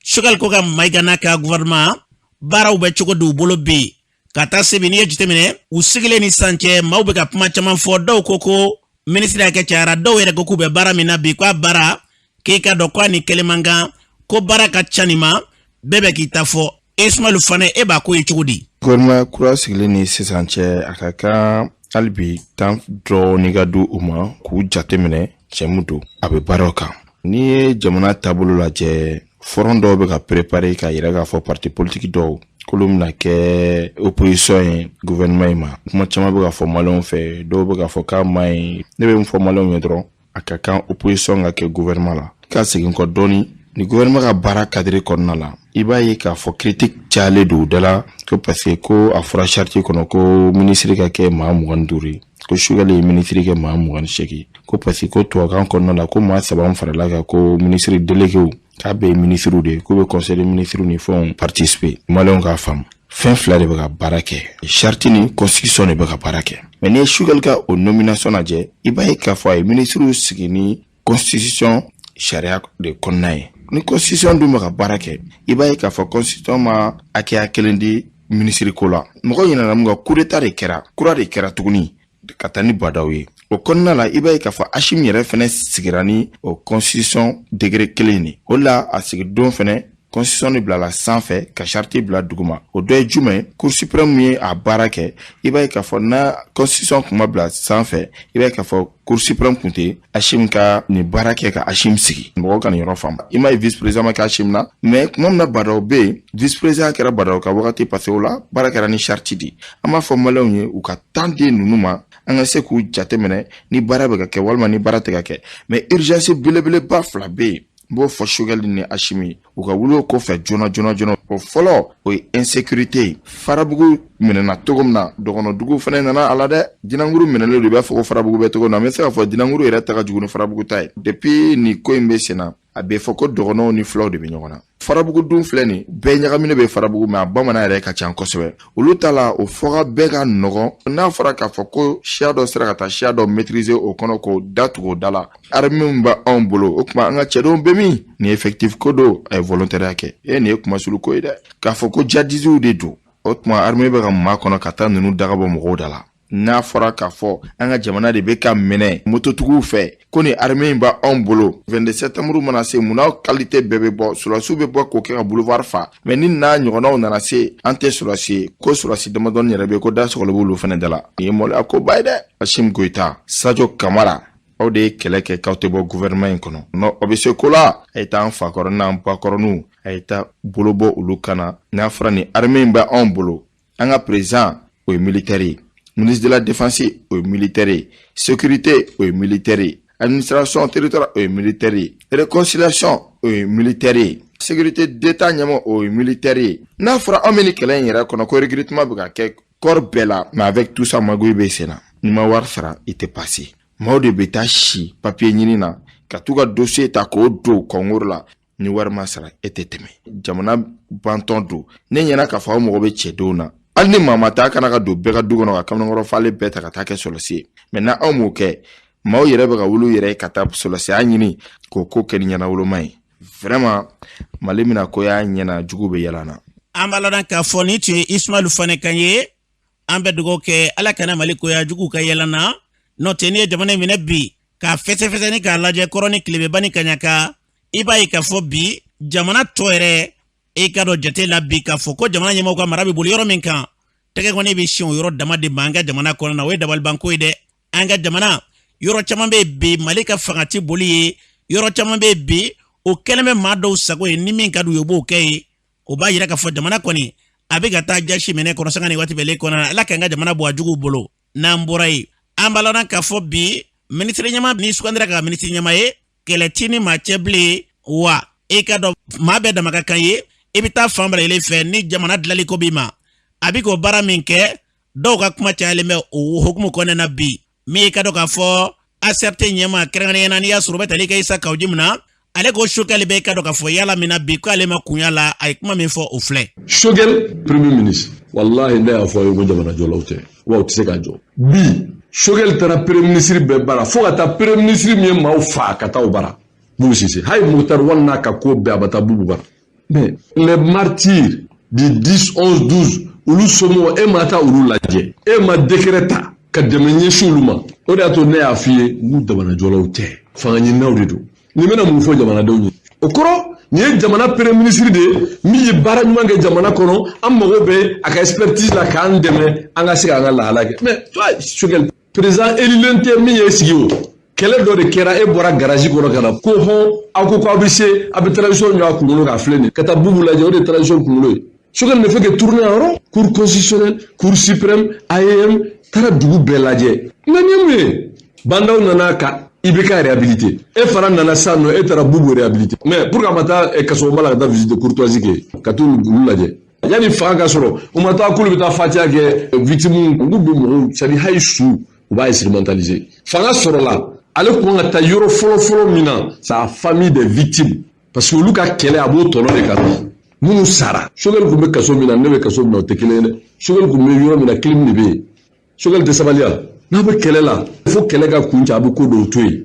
Choguel Kokalla Maïga n'a ka gouvernement, baaraw bɛ cogo di u bolo bi ka taa se bi? N'i ye jateminɛ, u sigilen ni sisan cɛ, maaw bɛ ka kuma caman fɔ. Dɔw ko ko minisiri hakɛ cayara, dɔw yɛrɛ ko k'u bɛ baara min na bi, k'a baara k'e ka dɔn k'a ni kelen man kan, ko baara ka ca nin ma. Bɛɛ bɛ k'i ta fɔ. Ismail Fane, e b'a ko ye cogo di? Gouvernement kura sigilen ni sisan cɛ, a ka kan hali bi tan dɔɔni ka di u ma k'u jate minɛ. Cɛ mun don, a bɛ baaraw kan. N'i ye jamana taabolo lajɛ, front dɔw bɛ ka préparer k'a yira k'a fɔ parti politique dɔw k'olu bɛna kɛ opposition ye gouvernement in ma. Kuma caman bɛ ka fɔ maliyɛnw fɛ, dɔw bɛ k'a fɔ k'a man ɲi. Ne bɛ min fɔ maliyɛnw ye dɔrɔn, a ka kan opposition ka kɛ gouvernement la. Ka segin kɔ dɔɔni, ni gouvernement ka baara cadre kɔnɔna la, i b'a ye k'a fɔ critique cayalen don u da la, ko parce que ko a fɔra charte kɔnɔ ko minisiri ka kɛ maa 25 ye, ko Choguel ye minisiri kɛ maa 28, ko parce que ko tubabukan kɔnɔna la ko maa saba min farala kan, ko minisiri déléguéw, k'a bɛɛ ye minisiriw de ye, k'u bɛ conseil des ministres ni fɛnw participer. Maliyɛnw k'a faamu, fɛn fila de bɛ ka baara kɛ: charte ni constitution de bɛ ka baara kɛ. Mais n'i ye Choguel ka o nomination lajɛ, i b'a ye k'a fɔ a ye minisiriw sigi ni constitution sariya de kɔnɔna ye. Ni constitution dun bɛ ka baara kɛ, i b'a ye k'a fɔ constitution ma hakɛya kelen di minisiri ko la. Mɔgɔ ɲinɛna mun kan? Coup d'état de kɛra, kura de kɛra tuguni ka taa ni Bah N'Daw ye. O kɔnɔna la, i b'a ye k'a fɔ Assimi yɛrɛ fɛnɛ sigira ni o constitution degré kelen de. O la, a sigi don fɛnɛ, constitution de bilala sanfɛ ka charte bila duguma. O dɔ ye jumɛn ye? Cour suprême ye a baara kɛ. I b'a ye k'a fɔ n'a constitution kun ma bila sanfɛ, i b'a ye k'a fɔ cour suprême kun tɛ Assimi ka nin baara kɛ ka Assimi sigi. Mɔgɔw ka nin yɔrɔ faamu. I m'a ye, vice président ma kɛ Assimi na, mais tuma min na Bah N'Daw bɛ yen, vice président kɛra Bah N'Daw ka wagati, parce que o la baara kɛra ni charte de. An b'a fɔ maliyɛnw ye, u ka temps di ninnu ma, an ka se k'u jate minɛ ni baara bɛ ka kɛ walima ni baara tɛ ka kɛ. Mais urgence belebeleba fila bɛ yen. N b'o fɔ Choguel ni Assimi ye, u ka wuli o ko fɛ joona joona joona. O fɔlɔ, o ye insécurité ye. Farabugu minɛna cogo min na, dɔgɔnɔdugu fana nana a la dɛ. Dinankuru minɛlen don, i b'a fɔ ko Farabugu bɛ cogo min na. N bɛ se k'a fɔ Dinankuru yɛrɛ ta ka jugu ni Farabugu ta ye. Depuis nin ko in bɛ sen na, a bɛ fɔ ko dɔgɔnɔw ni fulaw de bɛ ɲɔgɔn na. Farabugu dun filɛ nin bɛɛ ɲagaminen bɛ Farabugu, mais a bamanan yɛrɛ ka ca kosɛbɛ olu ta la. O fɔka bɛɛ ka nɔgɔn n'a fɔra k'a fɔ ko siya dɔ sera ka taa siya dɔ maîtriser o kɔnɔ, k'o da tugu o da la. Armée min bɛ anw bolo, o tuma an ka cɛdenw bɛ min? Ni effectif ko don, a ye volontariat kɛ. E, nin ye kumasulu ko ye dɛ, k'a fɔ ko djihadistew de don. O tuma armée bɛ ka maa kɔnɔ ka taa ninnu daga bɔ mɔgɔw da la. N'a fɔra k'a fɔ an ka jamana de bɛ ka minɛ mototigiw fɛ, ko ni armée in b'anw bolo, 22 septembre mana se, munna qualité bɛɛ bɛ bɔ, sɔrɔdasiw bɛ bɔ k'o kɛ ka boulevard fa? Mais ni n'a ɲɔgɔnnaw nana se, an tɛ sɔrɔdasi ye, ko sɔrɔdasi damadɔni yɛrɛ bɛ ko da sɔgɔlen b'olu fana da la. Nin ye maloya koba ye dɛ. Assimi Goïta, Sadio Camara, aw de ye kɛlɛ kɛ k'aw tɛ bɔ gouvernement in kɔnɔ. Non, aw bɛ se ko la. A ye taa an fakɔrɔ n'an bakɔrɔninw, a ye taa bolo bɔ olu kan na. N'a fɔra ni armée in bɛ anw bolo, an ka président, o ye militaire ye, ministre de la Défense, o ye militaire ye, sécurité, o ye militaire ye, administration territoriale, o ye militaire ye, réconciliation, o ye militaire ye, sécurité d'État ɲɛmɔgɔ, o ye militaire ye. N'a fɔra anw bɛ nin kɛlɛ in yɛrɛ kɔnɔ, ko recrutement bɛ ka kɛ corps bɛɛ la, mais avec tout ça, magouille bɛ sen na. N'i ma wari sara, i tɛ passer. Maaw de bɛ taa si papier ɲini na ka t'u ka dossier ta k'o don concours la. Ni wari ma sara, e tɛ tɛmɛ. Jamana bantɔn don. Ne ɲɛna k'a fɔ aw mago bɛ cɛdenw na. Hali ni maa ma taa, kana ka don bɛɛ ka du kɔnɔ ka kamalenkɔrɔ falen bɛɛ ta ka taa kɛ sɔrɔsi ye. Mais n'a anw m'o kɛ, maaw yɛrɛ bɛ ka wuli u yɛrɛ ye ka taa sɔrɔsiya ɲini k'o ko kɛ ni ɲɛnawoloma ye. Vraiment, Mali bɛna ko y'a ɲɛna, jugu bɛ yɛlɛ an na. An b'a lɔn k'a fɔ nin tun ye Ismaël Fane kan ye. An bɛ dugawu kɛ, Ala kana Mali koya jugu ka yɛlɛ na. N'o tɛ, n'i ye jamana in minɛ bi k'a fɛsɛfɛsɛ ni k'a lajɛ, kɔrɔ ni tilebeba ni kaɲaka, i b'a ye k'a fɔ bi jamana tɔ yɛrɛ, e ka dɔn jate la bi k'a fɔ ko jamana ɲɛmɔgɔw ka mara bɛ boli yɔrɔ min kan, tɛgɛ kɔni bɛ sin o yɔrɔ dama de ma an ka jamana kɔnɔ na. O ye dabalibanko ye dɛ. An ka jamana yɔrɔ caman bɛ yen bi, Mali ka fanga ti boli ye. Yɔrɔ caman bɛ yen bi, o kɛlen bɛ maa dɔw sago ye. Ni min ka d'u ye, u b'o kɛ ye. O b'a yira k'a fɔ jamana kɔni a bɛ ka taa jasi minɛ kɔnɔ sanga ni waati bɛɛ kɔnɔ. Ala k'an ka jamana bɔ a juguw bolo. N'an bɔra yen, an b'a lɔn k'a fɔ bi minisiri ɲɛma ni sugandira ka minisiri ɲɛma ye, kɛlɛ ti ni maa cɛ bilen wa. I ka dɔn maa bɛɛ dama ka kan ye, i bɛ taa fan bɛɛ lajɛlen fɛ ni jamana dilanli ko b'i ma. A bɛ k'o baara min kɛ, dɔw ka kuma cayalen bɛ o hukumu kɔnɔna na bi. Min i ka dɔn k'a fɔ ACRT ɲɛma kɛrɛnkɛrɛnnenya na, n'i y'a sɔrɔ o bɛ tali kɛ Issa Kaou Djim na, ale ko Choguel bɛ i ka dɔn k'a fɔ yala min na bi k'ale ma kunya la. A ye kuma min fɔ, o filɛ. Choguel premier ministre, walahi, ne y'a fɔ a ye ko jamana jɔlaw tɛ wa, u tɛ se k'a jɔ. Bi Choguel taara premier ministre bɛɛ bara, fo ka taa premier ministre min ye maaw fa ka taa o bara, Boubou Cissé. Hali Moctar Ouane n'a ka ko bɛɛ, a ma taa Boubou bara. Mais les martyrs du 10, 11, 12, olu somɔgɔw, e ma taa olu lajɛ, e ma décret ta ka dɛmɛ ɲɛsin olu ma. O de y'a to ne y'a f'i ye n k'u jamana jɔlaw tɛ, fanga ɲininaw de don. Nin bɛna mun fɔ jamanadenw ye? O kɔrɔ, nin ye jamana premier ministre de ye min ye baara ɲuman kɛ jamana kɔnɔ. An mago bɛ a ka expertise la k'an dɛmɛ an ka se k'an ka lahala kɛ. Mais toi, Choguel, président élilen tɛ min ye sigi, o kɛlɛ dɔ de kɛra. E bɔra garage kɔnɔ ka na ko hɔn, aw ko k'aw bɛ se, a bɛ transition ɲɔ a kunkolo k'a filɛ nin ka taa Boubou lajɛ, o de ye transition kunkolo ye. Choguel ne fait que tourner en rond. Cour constitutionnelle, Cour suprême, AEM, taara dugu bɛɛ lajɛ. Nka nin ye mun ye? Bah N'Daw nana ka IBK réhabilité, e fana nana sisan nɔ, e taara Boubou réhabilité. Mais pour que a ma taa kasobonba la ka taa visite de courtoisie kɛ ka t'u olu lajɛ yanni fanga ka sɔrɔ, u ma taa k'olu bɛ taa fatiya kɛ victime. Olu bɛ mɔgɔw, c'est à dire hali su u b'a instrumentaliser. Fanga sɔrɔla, ale kun ka taa yɔrɔ fɔlɔ fɔlɔ min na, sa famille des victimes, parce que olu ka kɛlɛ a b'o tɔnɔ de kan minnu sara. Choguel kun bɛ kaso min na, ne bɛ kaso min na, o tɛ kelen ye dɛ. Choguel kun bɛ yɔrɔ min na, clim de bɛ yen. Choguel tɛ sabali yan. N'a bɛ kɛlɛ la, fo kɛlɛ ka kun cɛ, a bɛ ko dɔw to yen.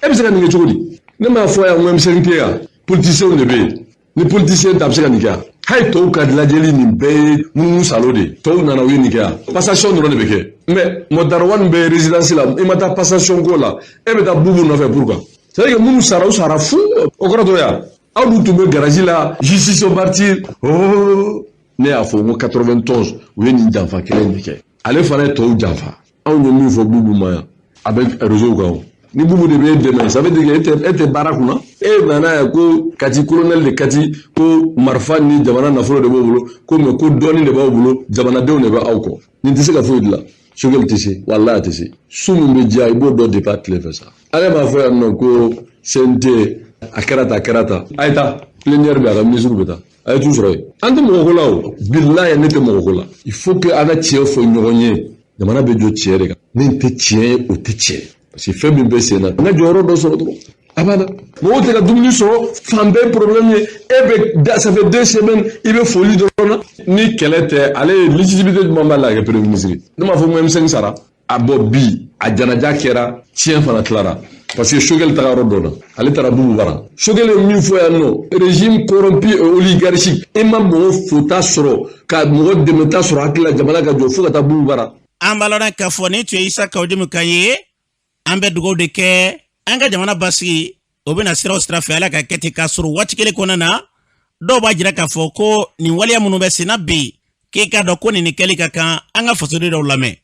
E bɛ se ka nin kɛ cogo di? Ne m'a fɔ yan ko M5 tɛ yan, politiciens de bɛ yen. Ni politicien tɛ, a bɛ se ka nin kɛ yan? Hali tɔw ka lajɛli, nin bɛɛ ye munumunu salo de ye. Tɔw nana, u ye nin kɛ yan, passation dɔrɔn de bɛ kɛ. Mais Moctar Ouane bɛ résidence la, i ma taa passation ko la, e bɛ taa Boubou nɔfɛ, pourquoi? C'est à dire que minnu sara, u sara fu. O kɔrɔ t'o ya? Aw dun tun bɛ garage la, justice au martyr. Oh, ne y'a fɔ n ko 91, u ye nin janfa kelen de kɛ. Ale fana ye tɔw janfa. Anw ye min fɔ Boubou ma yan, a bɛ réseau kan. O ni Boubou de b'e dɛmɛ, ça veut dire que e tɛ baara kunna. E nana yan ko Kati, colonel de Kati, ko marifa ni jamana nafolo de b'o bolo, ko mais ko dɔɔni de b'aw bolo, jamanadenw de bɛ aw kɔ. Nin tɛ se ka foyi dilan. Choguel tɛ se, walahi a tɛ se. Su min bɛ diya, i b'o dɔn depuis a tile fɛ sa. Ale b'a fɔ yan nɔ ko CNT. A kɛra tan, a kɛra tan, a ye taa plénière bɛ, a ka ministre bɛ taa, a ye t'u sɔrɔ yen. An tɛ mɔgɔ ko la o, bilahi ne tɛ mɔgɔ ko la. Il faut que an ka tiɲɛ fɔ ɲɔgɔn ye. Jamana bɛ jɔ tiɲɛ de kan. Min tɛ tiɲɛ ye, o tɛ tiɲɛ, parce que fɛn min bɛ sen na, an ka jɔyɔrɔ dɔ sɔrɔ dɔrɔn, a banna. Mɔgɔw tɛ ka dumuni sɔrɔ, fan bɛɛ problème ye. E bɛ, ça fait 2 semaines i bɛ foli dɔrɔn na. Ni kɛlɛ tɛ, ale ye légitimité jumɛn b'a la ka kɛ premier ministre? Ne m'a fɔ ko M5 sara a bɔ bi, a janaja kɛra, tiɲɛ fana tilara, parce que Choguel taga yɔrɔ dɔ la, ale taara Bubu bara. Choguel ye min fɔ yan nɔ, régime corrompu et oligarchique, e ma mɔgɔ fota sɔrɔ ka mɔgɔ dɛmɛta sɔrɔ hakili la, jamana ka jɔ fo ka taa Bubu bara. An b'a lɔn k'a fɔ nin tun ye Isa Kawu Jim kan ye. An bɛ dugawu de kɛ an ka jamana basigi, o bɛna sira o sira fɛ, Ala ka kɛ ten. K'a sɔrɔ waati kelen kɔnɔna na, dɔw b'a jira k'a fɔ ko nin waleya minnu bɛ sen na bi, k'i k'a dɔn ko nin ni kɛli ka kan. An ka fasoden dɔw lamɛn.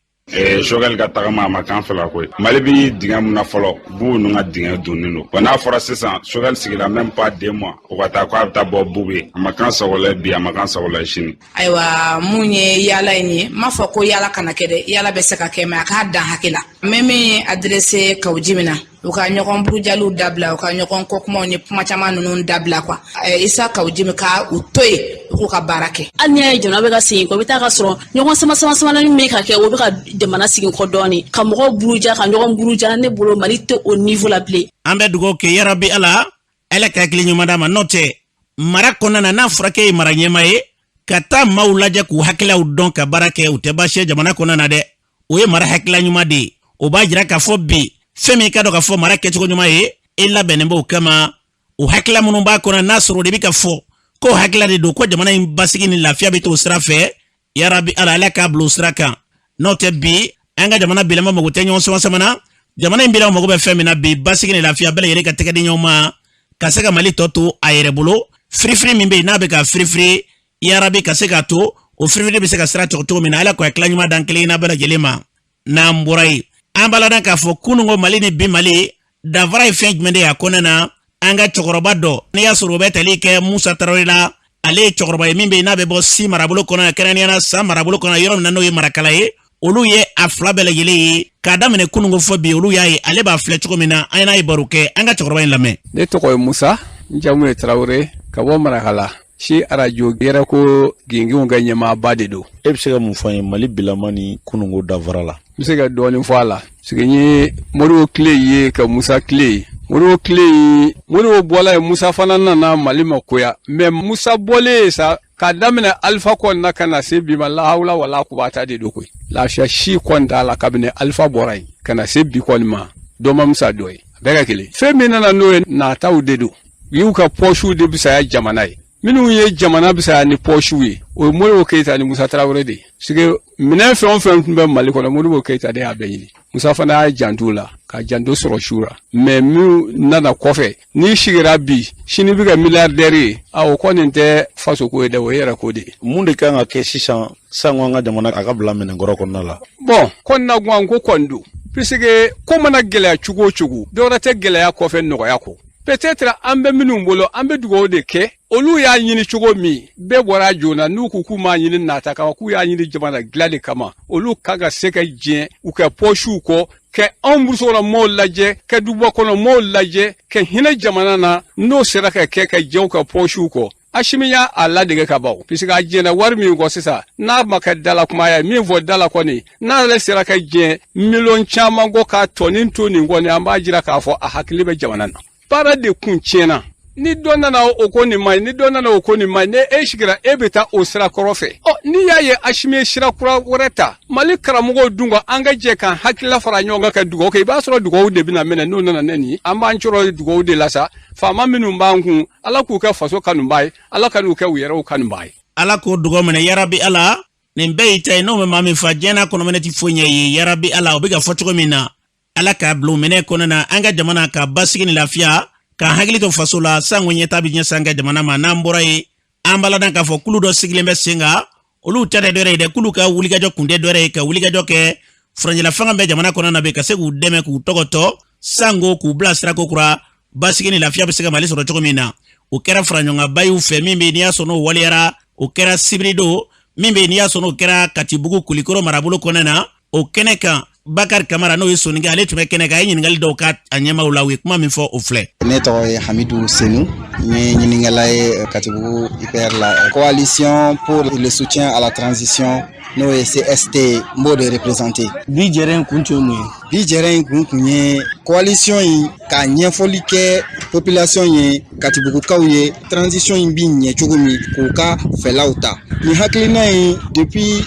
Choguel ka tagama, a ma kan fɛla koyi. Mali bi dingɛ mun na fɔlɔ, Bubu ninnu ka dingɛ donnen don wa. N'a fɔra sisan Choguel sigila même pas 2 mois, o ka taa ko a bɛ taa bɔ Bubu ye, a ma kan sagola bi, a ma kan sagola sini. Ayiwa, mun ye yaala in ye, n m'a fɔ ko yaala kana kɛ dɛ. Yaala bɛ se ka kɛ, mais a k'a dan hakɛ la. N bɛ min adressé Kawu Jim na, u ka ɲɔgɔn burujaliw dabila, u ka ɲɔgɔn kɔkumaw ni kuma caman ninnu dabila quoi. Isa Kawu Jim ka u to yen, u k'u ka baara kɛ. Hali n'i y'a ye jamana bɛ ka segin kɔ, i bɛ taa ka sɔrɔ ɲɔgɔn sama sama samani min bɛ ka kɛ, o bɛ ka jamana segin kɔ dɔɔni, ka mɔgɔw buruja, ka ɲɔgɔn buruja. Ne bolo, Mali tɛ o niveau la bilen. An bɛ dugawu kɛ, yarabi Ala, Ala ka hakili ɲuman d'a ma. N'o tɛ, mara kɔnɔna na, n'a fɔra k'e ye mara ɲɛma ye, ka taa maaw lajɛ k'u hakililaw dɔn ka baara kɛ, u tɛ baasi ye jamana kɔnɔna na dɛ. O ye mara hakilila ɲuman de ye. O b'a jira k'a fɔ bi, fɛn min ka dɔn k'a fɔ mara kɛcogo ɲuman ye, e labɛnnen b'o kama. O hakilila minnu b'a kɔnɔ, n'a sɔrɔ o de bɛ ka fɔ k'o hakilila de don, ko jamana in basigi ni lafiya bɛ t'o sira fɛ, yarabi Ala, Ala k'a bila o sira kan. N'o tɛ, bi an ka jamana bilama mago tɛ ɲɔgɔn sama sama na. Jamana in bilama mago bɛ fɛn min na bi, basigi ni lafiya, bɛɛ lajɛlen ka tɛgɛ di ɲɔgɔn ma ka se ka Mali tɔ to a yɛrɛ bolo. Firifiri min bɛ yen n'a bɛ ka firifiri, yarabi ka se k'a to o firifiri bɛ se ka sira cogo cogo min na. Ala k'o hakilila ɲuman d'an kelen bɛɛ lajɛlen ma. N'an bɔra yen, an b'a ladɔn k'a fɔ kununko Mali ni bi Mali danfara ye fɛn jumɛn de ye a kɔnɔna na? An ka cɛkɔrɔba dɔ, n'i y'a sɔrɔ o bɛ tali kɛ Musa Tarawele la, ale ye cɛkɔrɔba ye min bɛ yen n'a bɛ bɔ Si marabolo kɔnɔ, kɛrɛnkɛrɛnnenya la San marabolo kɔnɔ, yɔrɔ min na n'o ye Marakala ye. Olu ye a fila bɛɛ lajɛlen ye k'a daminɛ kununko fɔ bi, olu y'a ye ale b'a filɛ cogo min na. An n'a ye baro kɛ. An ka cɛkɔrɔba in lamɛn. Ne tɔgɔ ye Musa, n jamu ye Tarawele, ka bɔ Marakala. Si arajo yɛrɛ ko ginginw ka ɲɛmaaba de don. E bɛ se ka mun fɔ an ye Mali bilama ni kununko danfara la? N bɛ se ka dɔɔnin fɔ a la, parce que n ye Modibo tile ye ka Musa tile ye. Modibo tile ye, Modibo bɔla yen, Musa fana nana Mali ma koya. Mais Musa bɔlen sa, k'a daminɛ Alifa kɔni na ka na se bi ma, lahawula wala kubata de don koyi. Lafiya si kɔni t'a la kabini Alifa bɔra yen ka na se bi kɔni ma. Dɔ ma Musa dɔ ye, a bɛɛ ka kelen. Fɛn min nana n'o ye, nataw de don. U y'u ka pɔsiw de bisaya jamana ye. Minnu ye jamana bisaya ni pɔsiw ye, o ye Modibo Keyita ni Musa Tarawele de ye, parce que minɛn fɛn o fɛn tun bɛ Mali kɔnɔ, Modibo Keyita de y'a bɛɛ ɲini. Musa fana y'a janto la, ka janto sɔrɔ su la. Mais minnu nana kɔfɛ, n'i sigira bi, sini bɛ kɛ milliardaire ye, a o kɔni tɛ fasoko ye dɛ, o ye yɛrɛ ko de ye. Mun de kan ka kɛ sisan sanko an ka jamana a ka bila minɛnkɔrɔ kɔnɔna la? Bon, kɔnɔnaguwan ko kɔni don, puisque ko mana gɛlɛya cogo o cogo, dɔwɛrɛ tɛ gɛlɛya kɔfɛ nɔgɔya kɔ. Peut-être an bɛ minnu bolo, an bɛ dugawu de kɛ. Olu y'a ɲini cogo min, bɛɛ bɔra joona. N'u ko k'u m'a ɲini nata kama, k'u y'a ɲini jamana dilan de kama, olu kan ka se ka jɛn u ka pɔsiw kɔ, ka anw burusi kɔnɔ maaw lajɛ, ka duguba kɔnɔ maaw lajɛ, ka hinɛ jamana na. N'o sera ka kɛ, ka jɛ u ka pɔsiw kɔ, Asimi y'a a ladege ka ban, puisque a jɛnna wari min kɔ sisan, n'a ma kɛ dala kuma ye min fɔ dala kɔni, n'ale sera ka jɛn miliyɔn caman kɔ k'a tɔnin to nin kɔni, an b'a jira k'a fɔ a hakili bɛ jamana na. Baara de kun tiɲɛna. Ni dɔ nana o ko nin ma ɲi, ni dɔ nana o ko nin ma ɲi, ni e sigira, e bɛ taa o sira kɔrɔ fɛ. Ɔ, n'i y'a ye Asimi ye sira kura wɛrɛ ta, Mali karamɔgɔw dun ka an ka jɛ k'an hakilila fara ɲɔgɔn kan ka dugawu kɛ, i b'a sɔrɔ dugawu de bɛna minɛ. N'o nana ne nin, an b'an cɔrɔ dugawu de la sa. Faama minnu b'an kun, Ala k'u kɛ faso kanubaa ye, Ala ka n'u kɛ u yɛrɛw kanubaa ye. Ala k'o dugawu minɛ, yarabi Ala. Nin bɛɛ y'i ta ye, n'o bɛ maa min fa diɲɛ n'a kɔnɔminɛ tɛ foyi ɲɛ ye. Yarabi Ala, o bɛ ka fɔ cogo min na, Ala k'a bila o minɛ kɔnɔna na, an ka jamana ka basigi ni lafiya, k'an hakili to faso la, sanko ɲɛta bɛ ɲɛsin an ka jamana ma. N'an bɔra yen, an b'a ladɔn k'a fɔ kulu dɔ sigilen bɛ sen kan. Olu ta tɛ dɔwɛrɛ ye dɛ, k'olu ka wulikajɔ kun tɛ dɔwɛrɛ ye ka wulikajɔ kɛ furancɛla fanga bɛ jamana kɔnɔ na bi, ka se k'u dɛmɛ, k'u tɔgɔtɔ, sanko k'u bila sirako kura, basigi ni lafiya bɛ se ka Mali sɔrɔ cogo min na. O kɛra faraɲɔgɔnkanba y'u fɛ min bɛ n'i y'a sɔrɔ n'o waleyara, o kɛra sibiridon min bɛ n'i y'a sɔrɔ n'o kɛra Katibugu Kulikɔrɔ marabolo kɔnɔna na. O kɛnɛ kan, Bakari Kamara n'o ye soninke ale tun bɛ kɛnɛ kan, a ye ɲininkali dɔw k'a ɲɛmaaw la, u ye kuma min fɔ o filɛ. Ne tɔgɔ ye Hamidu Senu, n ye ɲininkɛla ye Katibugu IPR la, Coalition pour le soutien à la transition, n'o ye CST, n b'o de représenter. Bi jɛrɛ in kun tun ye mun ye? Bi jɛrɛ in kun tun ye coalition in ka ɲɛfɔli kɛ population ye, Katibugukaw ye, transition in bi ɲɛ cogo min, k'u ka fɛlaw ta. Nin hakilina in, depuis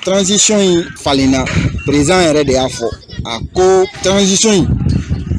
transition in falenna, président yɛrɛ de y'a fɔ, a ko transition in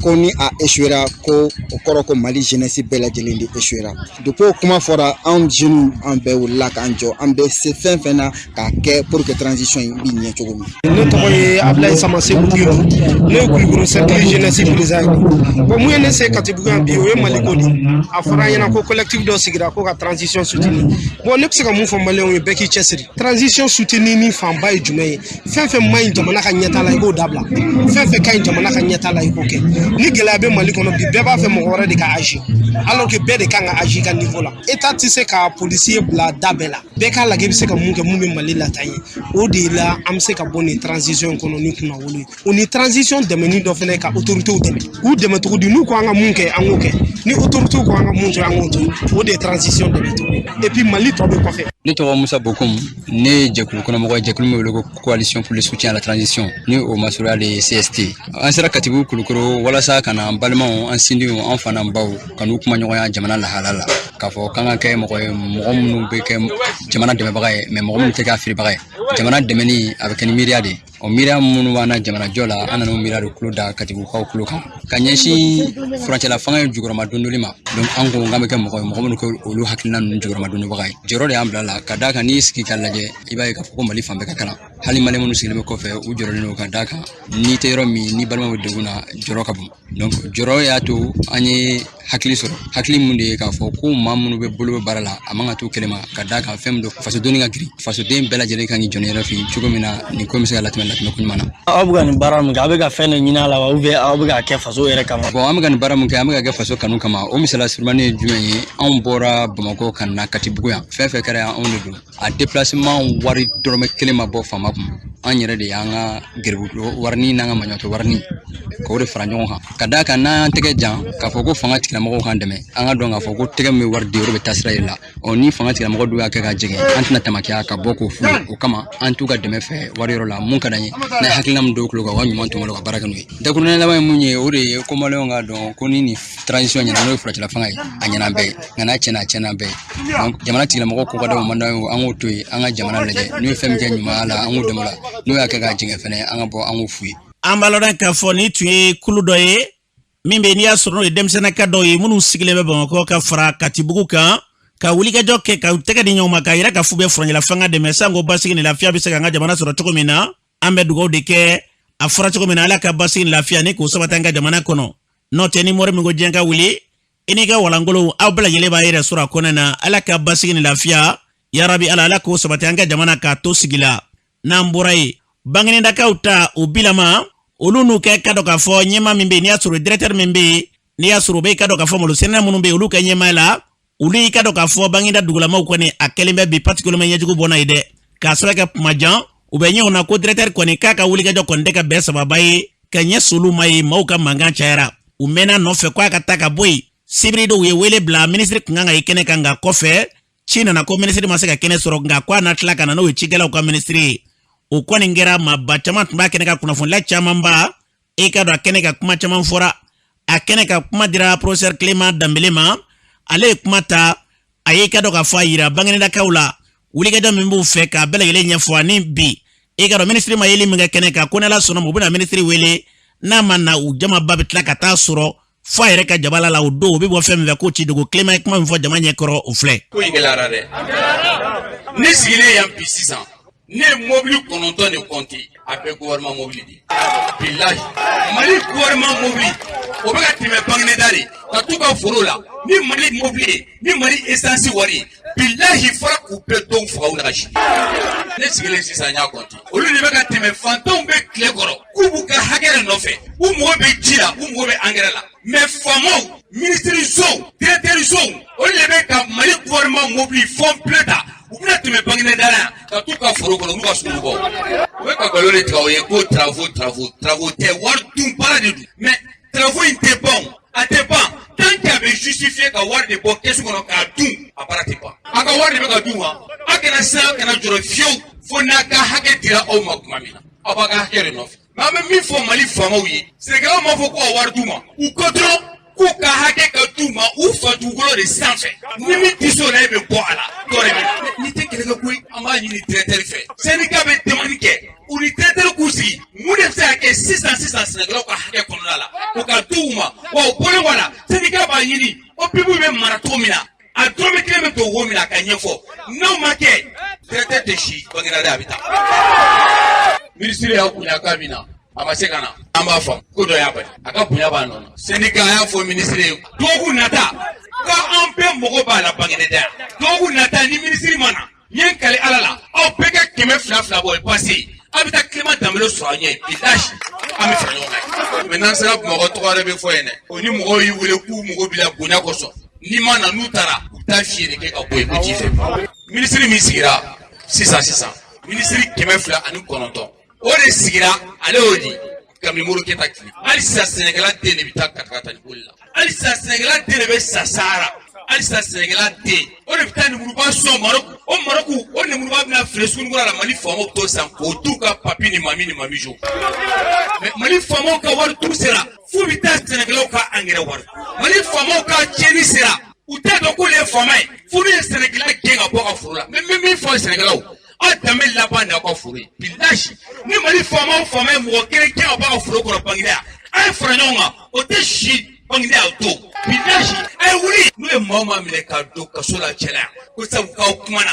ko ni a échouera, ko o kɔrɔ ko Mali jeunesse bɛɛ lajɛlen de échouera. Depuis o kuma fɔra, anw jeunes, an bɛɛ wulila k'an jɔ, an bɛ se fɛn fɛn na k'a kɛ pour que transition in bi ɲɛ cogo min. Ne tɔgɔ ye Abulayi Samase Bugiru, ne ye Kulukoro cercle jeunesse président ye. Bon, mun ye ne se Katibugu yan bi, o ye Maliko de. A fɔra an ɲɛna ko collectif dɔ sigira ko ka transition soutenir. Bon, ne bɛ se ka mun fɔ maliyɛnw ye? Bɛɛ k'i cɛsiri. Transition soutenir ni fanba ye jumɛn ye? Fɛn fɛn man ɲi jamana ka ɲɛtaa la, i k'o dabila. Fɛn fɛn ka ɲi jamana ka ɲɛtaa la, i k'o kɛ. Ni gɛlɛya bɛ Mali kɔnɔ bi, bɛɛ b'a fɛ mɔgɔ wɛrɛ de ka agir, alors que bɛɛ de kan ka agir ka niveau la. État tɛ se ka policier bila da bɛɛ la. Bɛɛ k'a lajɛ i bɛ se ka mun kɛ, mun bɛ Mali lataa ɲɛ. O de la an bɛ se ka bɔ nin transition in kɔnɔ ni kunnawolo ye. O ni transition dɛmɛni dɔ fana ye ka autorités dɛmɛ. K'u dɛmɛ cogo di? N'u ko an ka mun kɛ, an k'o kɛ. Ni autorités ko an ka mun to, an k'o to. O de ye transition dɛmɛ cogo ye. Et puis Mali tɔ bɛ kɔfɛ. Ne tɔgɔ Musa Bokum, ne ye jɛkulu kɔnɔmɔgɔ ye, jɛkulu min wele ko Coalition pour le soutien à la transition, ni o masurunya de ye CST. An sera Katibugu Kulukoro walasa ka na an balimaw, an sindiw, an fa n'an baw ka n'u kuma ɲɔgɔnya jamana lahala la, k'a fɔ k'an ka kɛ mɔgɔ ye, mɔgɔ minnu bɛ kɛ jamana dɛmɛbaga ye, mais mɔgɔ minnu tɛ kɛ a feerebaga ye. Jamana dɛmɛni a bɛ kɛ ni miiriya de ye. O miiriya minnu b'an na jamanajɔ la, an nana o miiriya de kulo da Katibugukaw kulo kan ka ɲɛsin furancɛla fanga in jukɔrɔma dondoli ma. Donc an ko k'an bɛ kɛ mɔgɔ ye, mɔgɔ minnu kɛ olu hakilina ninnu jukɔrɔma dondonbaga ye. Jɔyɔrɔ de y'an bila la, ka d'a kan n'i sigi k'a lajɛ, i b'a ye k'a fɔ ko Mali fan bɛɛ ka kalan. Hali Mali minnu sigilen bɛ kɔfɛ, u jɔrɔlen don, ka d'a kan n'i tɛ yɔrɔ min, ni balima bɛ degun na, jɔrɔ ka bon. Donc jɔrɔ y'a to an ye hakili sɔrɔ, hakili mun de ye k'a fɔ ko maa minnu bɛ bolo bɛ baara la, a man ka t'u kelen ma, ka d'a kan fɛn min don, fasodenni ka girin, fasoden bɛɛ lajɛlen kan k'i jɔ ni yɛrɛ fɛ cogo min na nin ko bɛ se ka latɛmɛ latɛmɛ ko ɲuman na. Aw bɛ ka nin baara min kɛ, aw bɛ ka fɛn dɔ ɲini a la wa, ou bien aw bɛ k'a kɛ faso yɛrɛ kama? Bon, an bɛ ka nin baara min kɛ, an bɛ ka kɛ faso kanu kama. O misaliya surumani ye jumɛn ye? Anw bɔra Bamakɔ ka na Katibugu yan, fɛn fɛn kɛra yan, anw de don. A déplacement wari dɔrɔmɛ kelen ma bɔ faama kun. An yɛrɛ de y'an ka geribu warini n'an ka maɲɔtɔ warini k'o de fara ɲɔgɔn kan, ka d'a kan n'an y'an tɛgɛ jan k'a fɔ ko fanga tigilamɔgɔw k'an dɛmɛ, an ka dɔn k'a fɔ ko tɛgɛ min bɛ wari di, o de bɛ taa sira yɛrɛ la. Ɔ ni fanga tigilamɔgɔ dun y'a kɛ ka jɛngɛ, an tɛna tamakiya ka bɔ k'o f'u ye. O kama an t'u ka dɛmɛ fɛ wari yɔrɔ la. Mun ka d'an ye, n'a ye hakilina min don kulo kan, u ka ɲuman tɔmɔ ka baara kɛ n'o ye. Dakuruɲɛ laban ye mun ye? O de ye ko maliyɛnw k'a dɔn ko ni nin transition ɲɛna, n'o ye furancɛla fanga ye, a ɲɛna an bɛɛ ye, nka n'a tiɲɛna, a tiɲɛna an bɛɛ ye. Donc jamana tigilamɔgɔ ko ka d'anw man d'an ye, an k'o to yen, an ka jamana lajɛ. N'u ye fɛn min kɛ ɲumanya la, an k'u dɛmɛ o la. N'u y'a kɛ k'a jɛngɛ fɛnɛ, an ka bɔ, an k'o f'u ye. An b'a lɔn k'a fɔ nin tun ye kulu dɔ ye min bɛ, n'i y'a sɔrɔ n'o ye denmisɛnninka dɔw ye minnu sigilen bɛ Bamakɔ ka fara Katibugu kan, ka wulikajɔ kɛ ka tɛgɛ di ɲɔgɔn ma k'a yira k'a f'u bɛ furancɛla fanga dɛmɛ sanko basigi ni lafiya bɛ se k'an ka jamana sɔrɔ cogo min na. An bɛ dugawu de kɛ, a fɔra cogo min na, Ala ka basigi ni lafiya ni k'o sabati an ka jamana kɔnɔ. N'o tɛ, ni mɔri min ko diɲɛ ka wuli, i n'i ka walankolow, aw bɛɛ lajɛlen b'a yɛrɛ sɔrɔ a kɔnɔ na. Ala ka basigi ni lafiya, yarabi Ala, Ala k'o sabati an ka jamana k'a to sigi la. N'an bɔra yen, Banginidakaw ta o bilama, olu n'u kɛ ka dɔn k'a fɔ ɲɛmaa min bɛ yen, n'i y'a sɔrɔ directeur min bɛ yen, n'i y'a sɔrɔ u bɛ ka dɔn k'a fɔ malosɛnɛ minnu bɛ yen, olu ka ɲɛmaaya la, olu y'i ka dɔn k'a fɔ Banginida dugulamaw kɔni, a kɛlen bɛ bi particulièrement ɲɛjugu bɔ n'a ye dɛ, k'a sababu kɛ kuma jan u bɛ ɲɛw na ko directeur kɔni k'a ka wulikajɔ kɔni tɛ ka bɛn sababa ye ka ɲɛ solu ma ye. Maaw ka mankan cayara, u mɛnna nɔfɛ ko a ka taa ka bɔ yen. Sibiri dɔw ye wele bila, minisiri kun kan ka ye kɛnɛ kan, nka kɔfɛ ci nana ko minisiri ma se ka kɛnɛ sɔrɔ, nka ko a na tila ka na, n'o ye cikɛlaw ka minisiri ye. O kɔni kɛra, maaba caman tun b'a kɛnɛ kan, kunnafonila camanba e ka dɔn a kɛnɛ kan, kuma caman fɔra a kɛnɛ kan. Kuma dira professeur Clément Danbele ma, ale ye kuma ta, a y'i ka dɔn k'a fɔ a yira Banginidakaw la wulikajɔ min b'u fɛ k'a bɛɛ lajɛlen ɲɛfɔ. Ani bi e ka dɔn minisiri ma yeli min kɛ kɛnɛ kan, ko n'Ala sɔnna ma, u bɛna minisiri wele. N'a ma na, u jamaba bɛ tila ka taa sɔrɔ fo a yɛrɛ ka jabala la o don. O bɛ bɔ fɛn min fɛ k'o ci dogo. Clément ye kuma min fɔ jama ɲɛkɔrɔ, o filɛ. Ko in gɛlɛyara dɛ. Ne sigilen yan bi sisan, ne ye mobili 9 de kɔnte, a bɛɛ gouvernement mobili de. Bilahi, Mali gouvernement mobili o bɛ ka tɛmɛ Bangineda de ka t'u ka foro la ni Mali mobili ye, ni Mali essence wari ye. Bilahi, fɔra k'u bɛɛ dɔw faga u nagasi. Ne sigilen sisan, n y'a kɔnte, olu de bɛ ka tɛmɛ. Fantanw bɛ tile kɔrɔ k'u b'u ka hakɛ de nɔfɛ, u mago bɛ ji la, u mago bɛ angɛrɛ la, mais faamaw, minisirisow, directeursow, olu de bɛ ka Mali gouvernement mobili fond bleu ta, u bɛna tɛmɛ Bangineda la yan ka t'u ka foro kɔnɔ n'u ka sugu bɔ. U bɛ ka nkalon de tigɛ aw ye ko travaux, travaux, travaux tɛ, wari dun baara de don. Mais travaux in tɛ ban o, a tɛ ban tant que a bɛ justifier ka wari de bɔ kɛsu kɔnɔ k'a dun, a baara tɛ ban. A ka wari de bɛ ka dun wa? A kana siran, a kana jɔrɔ fiyewu fo n'a ka hakɛ dira aw ma tuma min na, aw b'a ka hakɛ de nɔfɛ. Mais an bɛ min fɔ Mali faamaw ye, sɛnɛkɛlaw m'a fɔ ko ka wari d'u ma, u ko dɔrɔn k'u ka hakɛ ka d'u ma u fa dugukolo de sanfɛ. Ni min tɛ se o la, e bɛ bɔ a la, dɔ de bɛ n'i tɛ kɛlɛ kɛ koyi. An b'a ɲini directeur fɛ, syndicat bɛ demande kɛ, u ni directeur k'u sigi, mun de bɛ se ka kɛ sisan sisan sɛnɛkɛlaw ka hakɛ kɔnɔna la, o ka d'u ma. Wa o bɔlen kɔ a la, syndicat b'a ɲini OPIB bɛ mara cogo min na, a dɔrɔmɛ kelen bɛ don wo min na, a ka ɲɛfɔ. N'o ma kɛ, directeur tɛ si Baguinéda, a bɛ taa. Minisiri y'a bonya kan min na, a ma se ka na, an b'a faamu, ko dɔ y'a bali, a ka bonya b'a nɔ na. Syndicat y'a fɔ minisiri ye, dɔgɔkun nata ko an bɛɛ mago b'a la Baguinéda yan. Dɔgɔkun nata ni minisiri ma na, n ye n kali Ala la, aw bɛɛ ka 200 200 bɔ, pase a bɛ taa Clément Dembélé sɔrɔ an ɲɛ bilahi, an bɛ fara ɲɔgɔn kan. Mais n'an sera Bamakɔ, tɔgɔ wɛrɛ bɛ fɔ yen dɛ. O ni mɔgɔw y'i wele k'u mago b'i la bonya kosɔn, n'i ma na, n'u taara, u bɛ taa fiyɛ de kɛ ka bɔ yen ko ji fɛ. Minisiri min sigira sisan sisan, minisiri 209, o de sigira, ale y'o di kabini Modibo Keyita tile. Hali sisan sɛnɛkɛla den de bɛ taa katakata ni boli la, hali sisan sɛnɛkɛla den de bɛ sa Sahara, hali sisan sɛnɛkɛla den o de bɛ taa nemuruba sɔn Marɔku, o Marɔku o nemuruba bɛna feere sugunikura la, Mali faamaw bɛ t'o san k'o d'u ka papi ni mami ni mamijo. Mais Mali faamaw ka wari dun sera f'u bɛ taa sɛnɛkɛlaw ka angɛrɛ wari. Mali faamaw ka tiɲɛni sera, u t'a dɔn k'olu ye faama ye f'u ye sɛnɛkɛla gɛn ka bɔ ka foro la. Mais n bɛ min fɔ sɛnɛkɛlaw, aw danbe laban de aw ka foro ye bilahi. Ni Mali faama o faama ye mɔgɔ kelen gɛn ka bɔ a ka foro kɔnɔ Baguinéda yan, a ye fara ɲɔgɔn kan, o tɛ si Baguinéda yan o don bilahi. A ye wuli, n'u ye maa o maa minɛ ka don kaso la cɛla yan ko sabu k'aw kumana,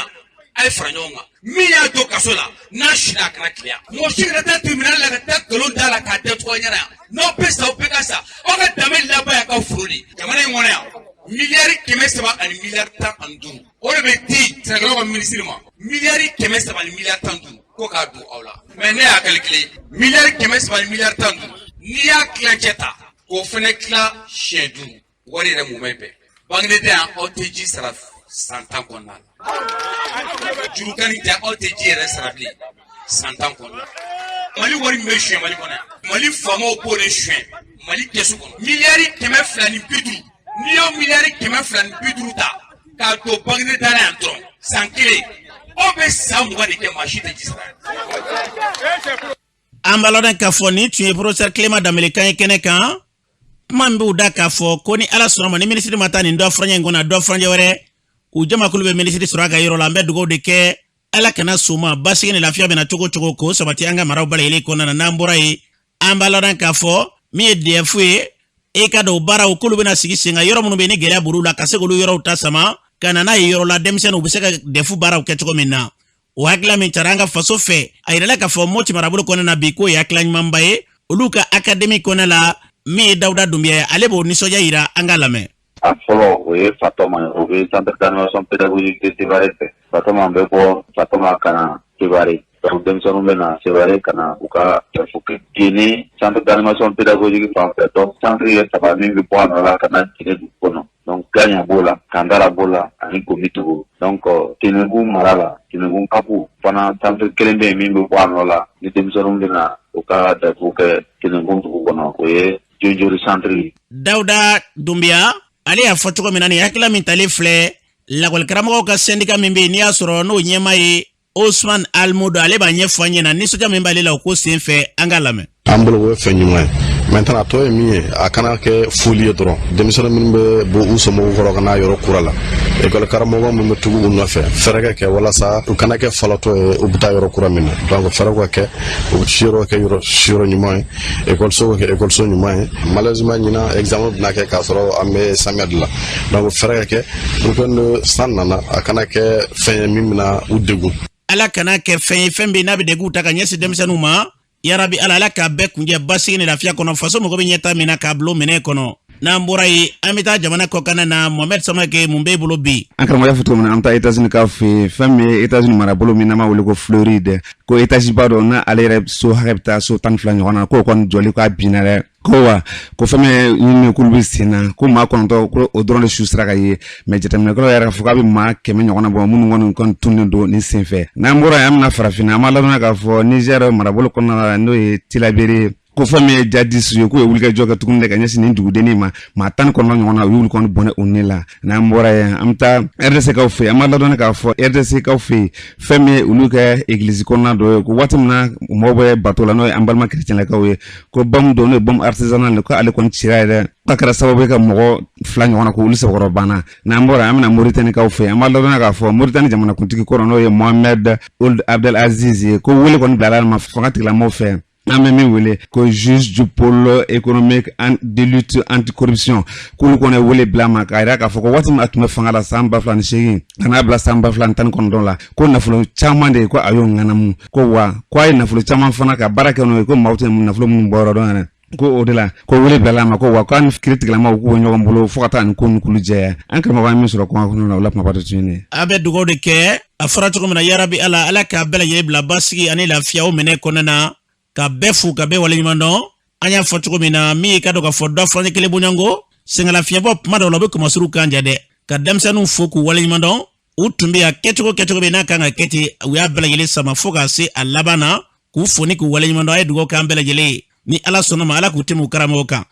a ye fara ɲɔgɔn kan. Min y'a don kaso la, n'a sira, a kana tile yan. Mɔgɔ si kana taa tribunal la ka taa nkalon d'a la k'a datugu aw ɲɛna yan. N'aw bɛ sa, aw bɛɛ ka sa, aw ka danbe laban y'a ka foro de ye. Jamana in kɔnɔ yan, miliyari 300 ani miliyari 15, o de bɛ di sɛnɛkɛlaw ka minisiri ma, miliyari 300 ani miliyari 15, ko k'a don aw la. Mais ne y'a calculer, miliyari 300 ani miliyari 15, n'i y'a tilancɛ ta k'o fana tila siɲɛ duuru, wari yɛrɛ mumɛ bɛɛ. Baguinéda yan, aw tɛ ji sara san 10 kɔnɔna la. Jurukani tɛ, aw tɛ ji yɛrɛ sara bilen san 10 kɔnɔna la. Mali wari min bɛ suɲɛ Mali kɔnɔ yan, Mali faamaw b'o de suɲɛ Mali kɛsu kɔnɔ, miliyari 250. N'i y'o miliyari 250 ta k'a don Baguinéda la yan dɔrɔn, san kelen, aw bɛ san 20 de kɛ, maa si tɛ ji sara yan. An b'a lɔn k'a fɔ nin tun ye professeur Clément Dembélé kan ye kɛnɛ kan. Kuma min b'u da k'a fɔ ko ni Ala sɔnna ma, ni minisiri ma taa nin dɔ furancɛ in kɔnɔ, a dɔ furancɛ wɛrɛ, u jamakulu bɛ minisiri sɔrɔ a ka yɔrɔ la. An bɛ dugawu de kɛ, Ala kana soma basigi ni lafiya bɛna cogo cogo k'o sabati an ka maraw bɛɛ lajɛlen kɔnɔna na. N'an bɔra yen, an b'a lɔn k'a fɔ min ye DEF ye, e ka dɔn baaraw k'olu bɛna sigi sen kan yɔrɔ minnu bɛ yen ni gɛlɛya b'olu la, ka se k'olu yɔrɔw ta sama ka na n'a ye yɔrɔ la, denmisɛnninw bɛ se ka DEF baaraw kɛ cogo min na. O hakilila min tara an ka faso fɛ, a yirala k'a fɔ Moti marabolo kɔnɔna na bi, k'o ye hakilila ɲumanba ye. Olu ka akademi kɔnɔna la, min ye Dawuda Dunbiya ye, ale b'o nisɔndiya yira, an k'a lamɛn. A fɔlɔ, o ye Fatɔma ye, o bɛ centre d'animation pédagogique de Sévaré fɛ. Fatɔma bɛ bɔ Fatɔma ka na Sévaré, donc denmisɛnninw bɛ na Sévaré ka na u ka DEF kɛ. Jene centre d'animation pédagogique fan fɛ, donc centre ye saba min bɛ bɔ a nɔ la ka na Jene dugu kɔnɔ. Donc Gaɲa b'o la, Kandara b'o la ani Gomitogo. Donc Tenengu mara la, Tenengu Kapu fana, centre kelen bɛ yen min bɛ bɔ a nɔ la ni denmisɛnninw bɛ na u ka DEF kɛ Tenengu dugu kɔnɔ, o ye Jonjori centre ye. Dawuda Dunbiya, ale y'a fɔ cogo min na, nin hakilila min talen filɛ, lakɔlikaramɔgɔw ka syndicat min bɛ yen, n'i y'a sɔrɔ n'o ɲɛmaa ye Osman Almodo, ale b'a ɲɛfɔ an ɲɛna nisɔndiya min b'ale la o ko sen fɛ, an k'a lamɛn. An bolo, o ye fɛn ɲuman ye. Maintenant, a tɔ ye min ye, a kana kɛ foli ye dɔrɔn. Denmisɛnnin minnu bɛ bɔ u somɔgɔw kɔrɔ ka n'a yɔrɔ kura la, ekɔli karamɔgɔ minnu bɛ tugu u nɔfɛ, fɛɛrɛ ka kɛ walasa u kana kɛ falatɔ ye u bɛ taa yɔrɔ kura min na. Donc fɛɛrɛ ka kɛ, u bɛ siyɔrɔ kɛ yɔrɔ siyɔrɔ ɲuman ye, ekɔliso ka kɛ ekɔliso ɲuman ye. Malheureusement, ɲinan examen bɛna kɛ k'a sɔrɔ an bɛ samiya de la. Donc fɛɛrɛ ka kɛ pour que ni san nana, a kana kɛ fɛn ye min bɛna u degun. Ala kana kɛ fɛn ye, fɛn bɛ yen n'a bɛ degun ta ka ɲɛsin denmisɛnninw ma. Yarabi Ala, Ala k'a bɛɛ kunjɛ basigi ni lafiya kɔnɔ. Faso mago bɛ ɲɛta min na, k'a bila o minɛ kɔnɔ. N'an bɔra yen, an bɛ taa jamana kɔkanna na. Mohamɛd Samake, mun b'e bolo bi? An karamɔgɔ y'a fɔ cogo min na, an bɛ taa Etats-Unis ka fɛ yen. Fɛn min ye Etats-Unis marabolo min n'an b'a wele ko Floride, ko étage ba dɔ n'a ale yɛrɛ so hakɛ bɛ taa so 12 ɲɔgɔn na, k'o kɔni jɔli k'a binna dɛ. Ko wa ko fɛn min ɲinini k'olu bɛ sen na, ko maa 9 ko o dɔrɔn de su sera ka ye, mais jateminɛkɛlaw yɛrɛ fɔ k'a bɛ maa 100 ɲɔgɔnna bɔ minnu kɔni kɔni tununnen don nin senfɛ. N'an bɔra yen, an bɛna farafinna. An b'a ladɔnniya k'a fɔ Niger marabolo kɔnɔna la, n'o ye Tilaberi ye, ko fɛn min ye jadisi ye, k'u ye wulikajɔ kɛ tuguni de ka ɲɛsin nin dugudennin ma. Maa 19 ɲɔgɔn na, u y'olu kɔni bɔnɛ u ni la. N'an bɔra yen, an bɛ taa RDC kaw fɛ yen. An b'a ladɔnni k'a fɔ RDC kaw fɛ yen, fɛn min ye olu kɛ egilizi kɔnɔna dɔ ye, ko waati min na mɔgɔw bɛ bato la, n'o ye an balima kerecɛnlakaw ye, ko bombe dɔ, n'o ye bombe artisanale, ko ale kɔni cira yɛrɛ, k'a kɛra sababu ye ka mɔgɔ 2 ɲɔgɔn na, ko olu sɛbɛkɔrɔ banna. N'an bɔra, an bɛna Moritanikaw fɛ. An b'a ladɔnniya k'a fɔ Moritani jamanakuntigi kɔrɔ, n'o ye Mohamed Ould Abdel Aziz ye, ko wele kɔni bilala a ma fanga tigilamɔgɔw fɛ, an bɛ min wele ko juge du pôle économique de lutte anticorruption, k'olu kɔni wele bila ma k'a yira k'a fɔ ko waati min a tun bɛ fanga la san 2008 ka n'a bila san 2019 la, ko nafolo caman de ye ko a y'o ŋanamu, ko wa ko a ye nafolo caman fana ka baara kɛ n'o ye, ko maaw tɛ nafolo minnu bɔ yɔrɔ dɔn yɛrɛ. Ko o de la ko wele bilala a ma, ko wa k'a ni kiiritigɛlamaw k'u bɛ ɲɔgɔn bolo fo ka taa nin ko ninnu k'olu jɛya. An karamɔgɔ, an min sɔrɔ kɔngɔ kɔnɔ na, o la kumaba dɔ tun ye nin ye. An bɛ dugawu de kɛ, a fɔra cogo min na, yarabi Ala, Ala k'a bɛɛ lajɛlen bila basigi ani lafiya o minɛ kɔnɔna na, ka bɛɛ fo, ka bɛɛ waleɲuman dɔn. An y'a fɔ cogo min na, min ye ka dɔn k'a fɔ dɔ furancɛ kelen bɔɲɔgɔnko sɛgɛnlafiɲɛbɔ kuma dɔw la, u bɛ kɔmasuru kan ja dɛ, ka denmisɛnninw fo k'u waleɲuman dɔn. U tun bɛ yan kɛcogo kɛcogo bɛ n'a kan ka kɛ ten, u y'a bɛɛ lajɛlen sama fo ka se a laban na, k'u fo ni k'u waleɲuman dɔn. A ye dugawu k'an bɛɛ lajɛlen ye, ni Ala sɔnna ma, Ala k'u tɛmɛ u karamɔgɔ kan.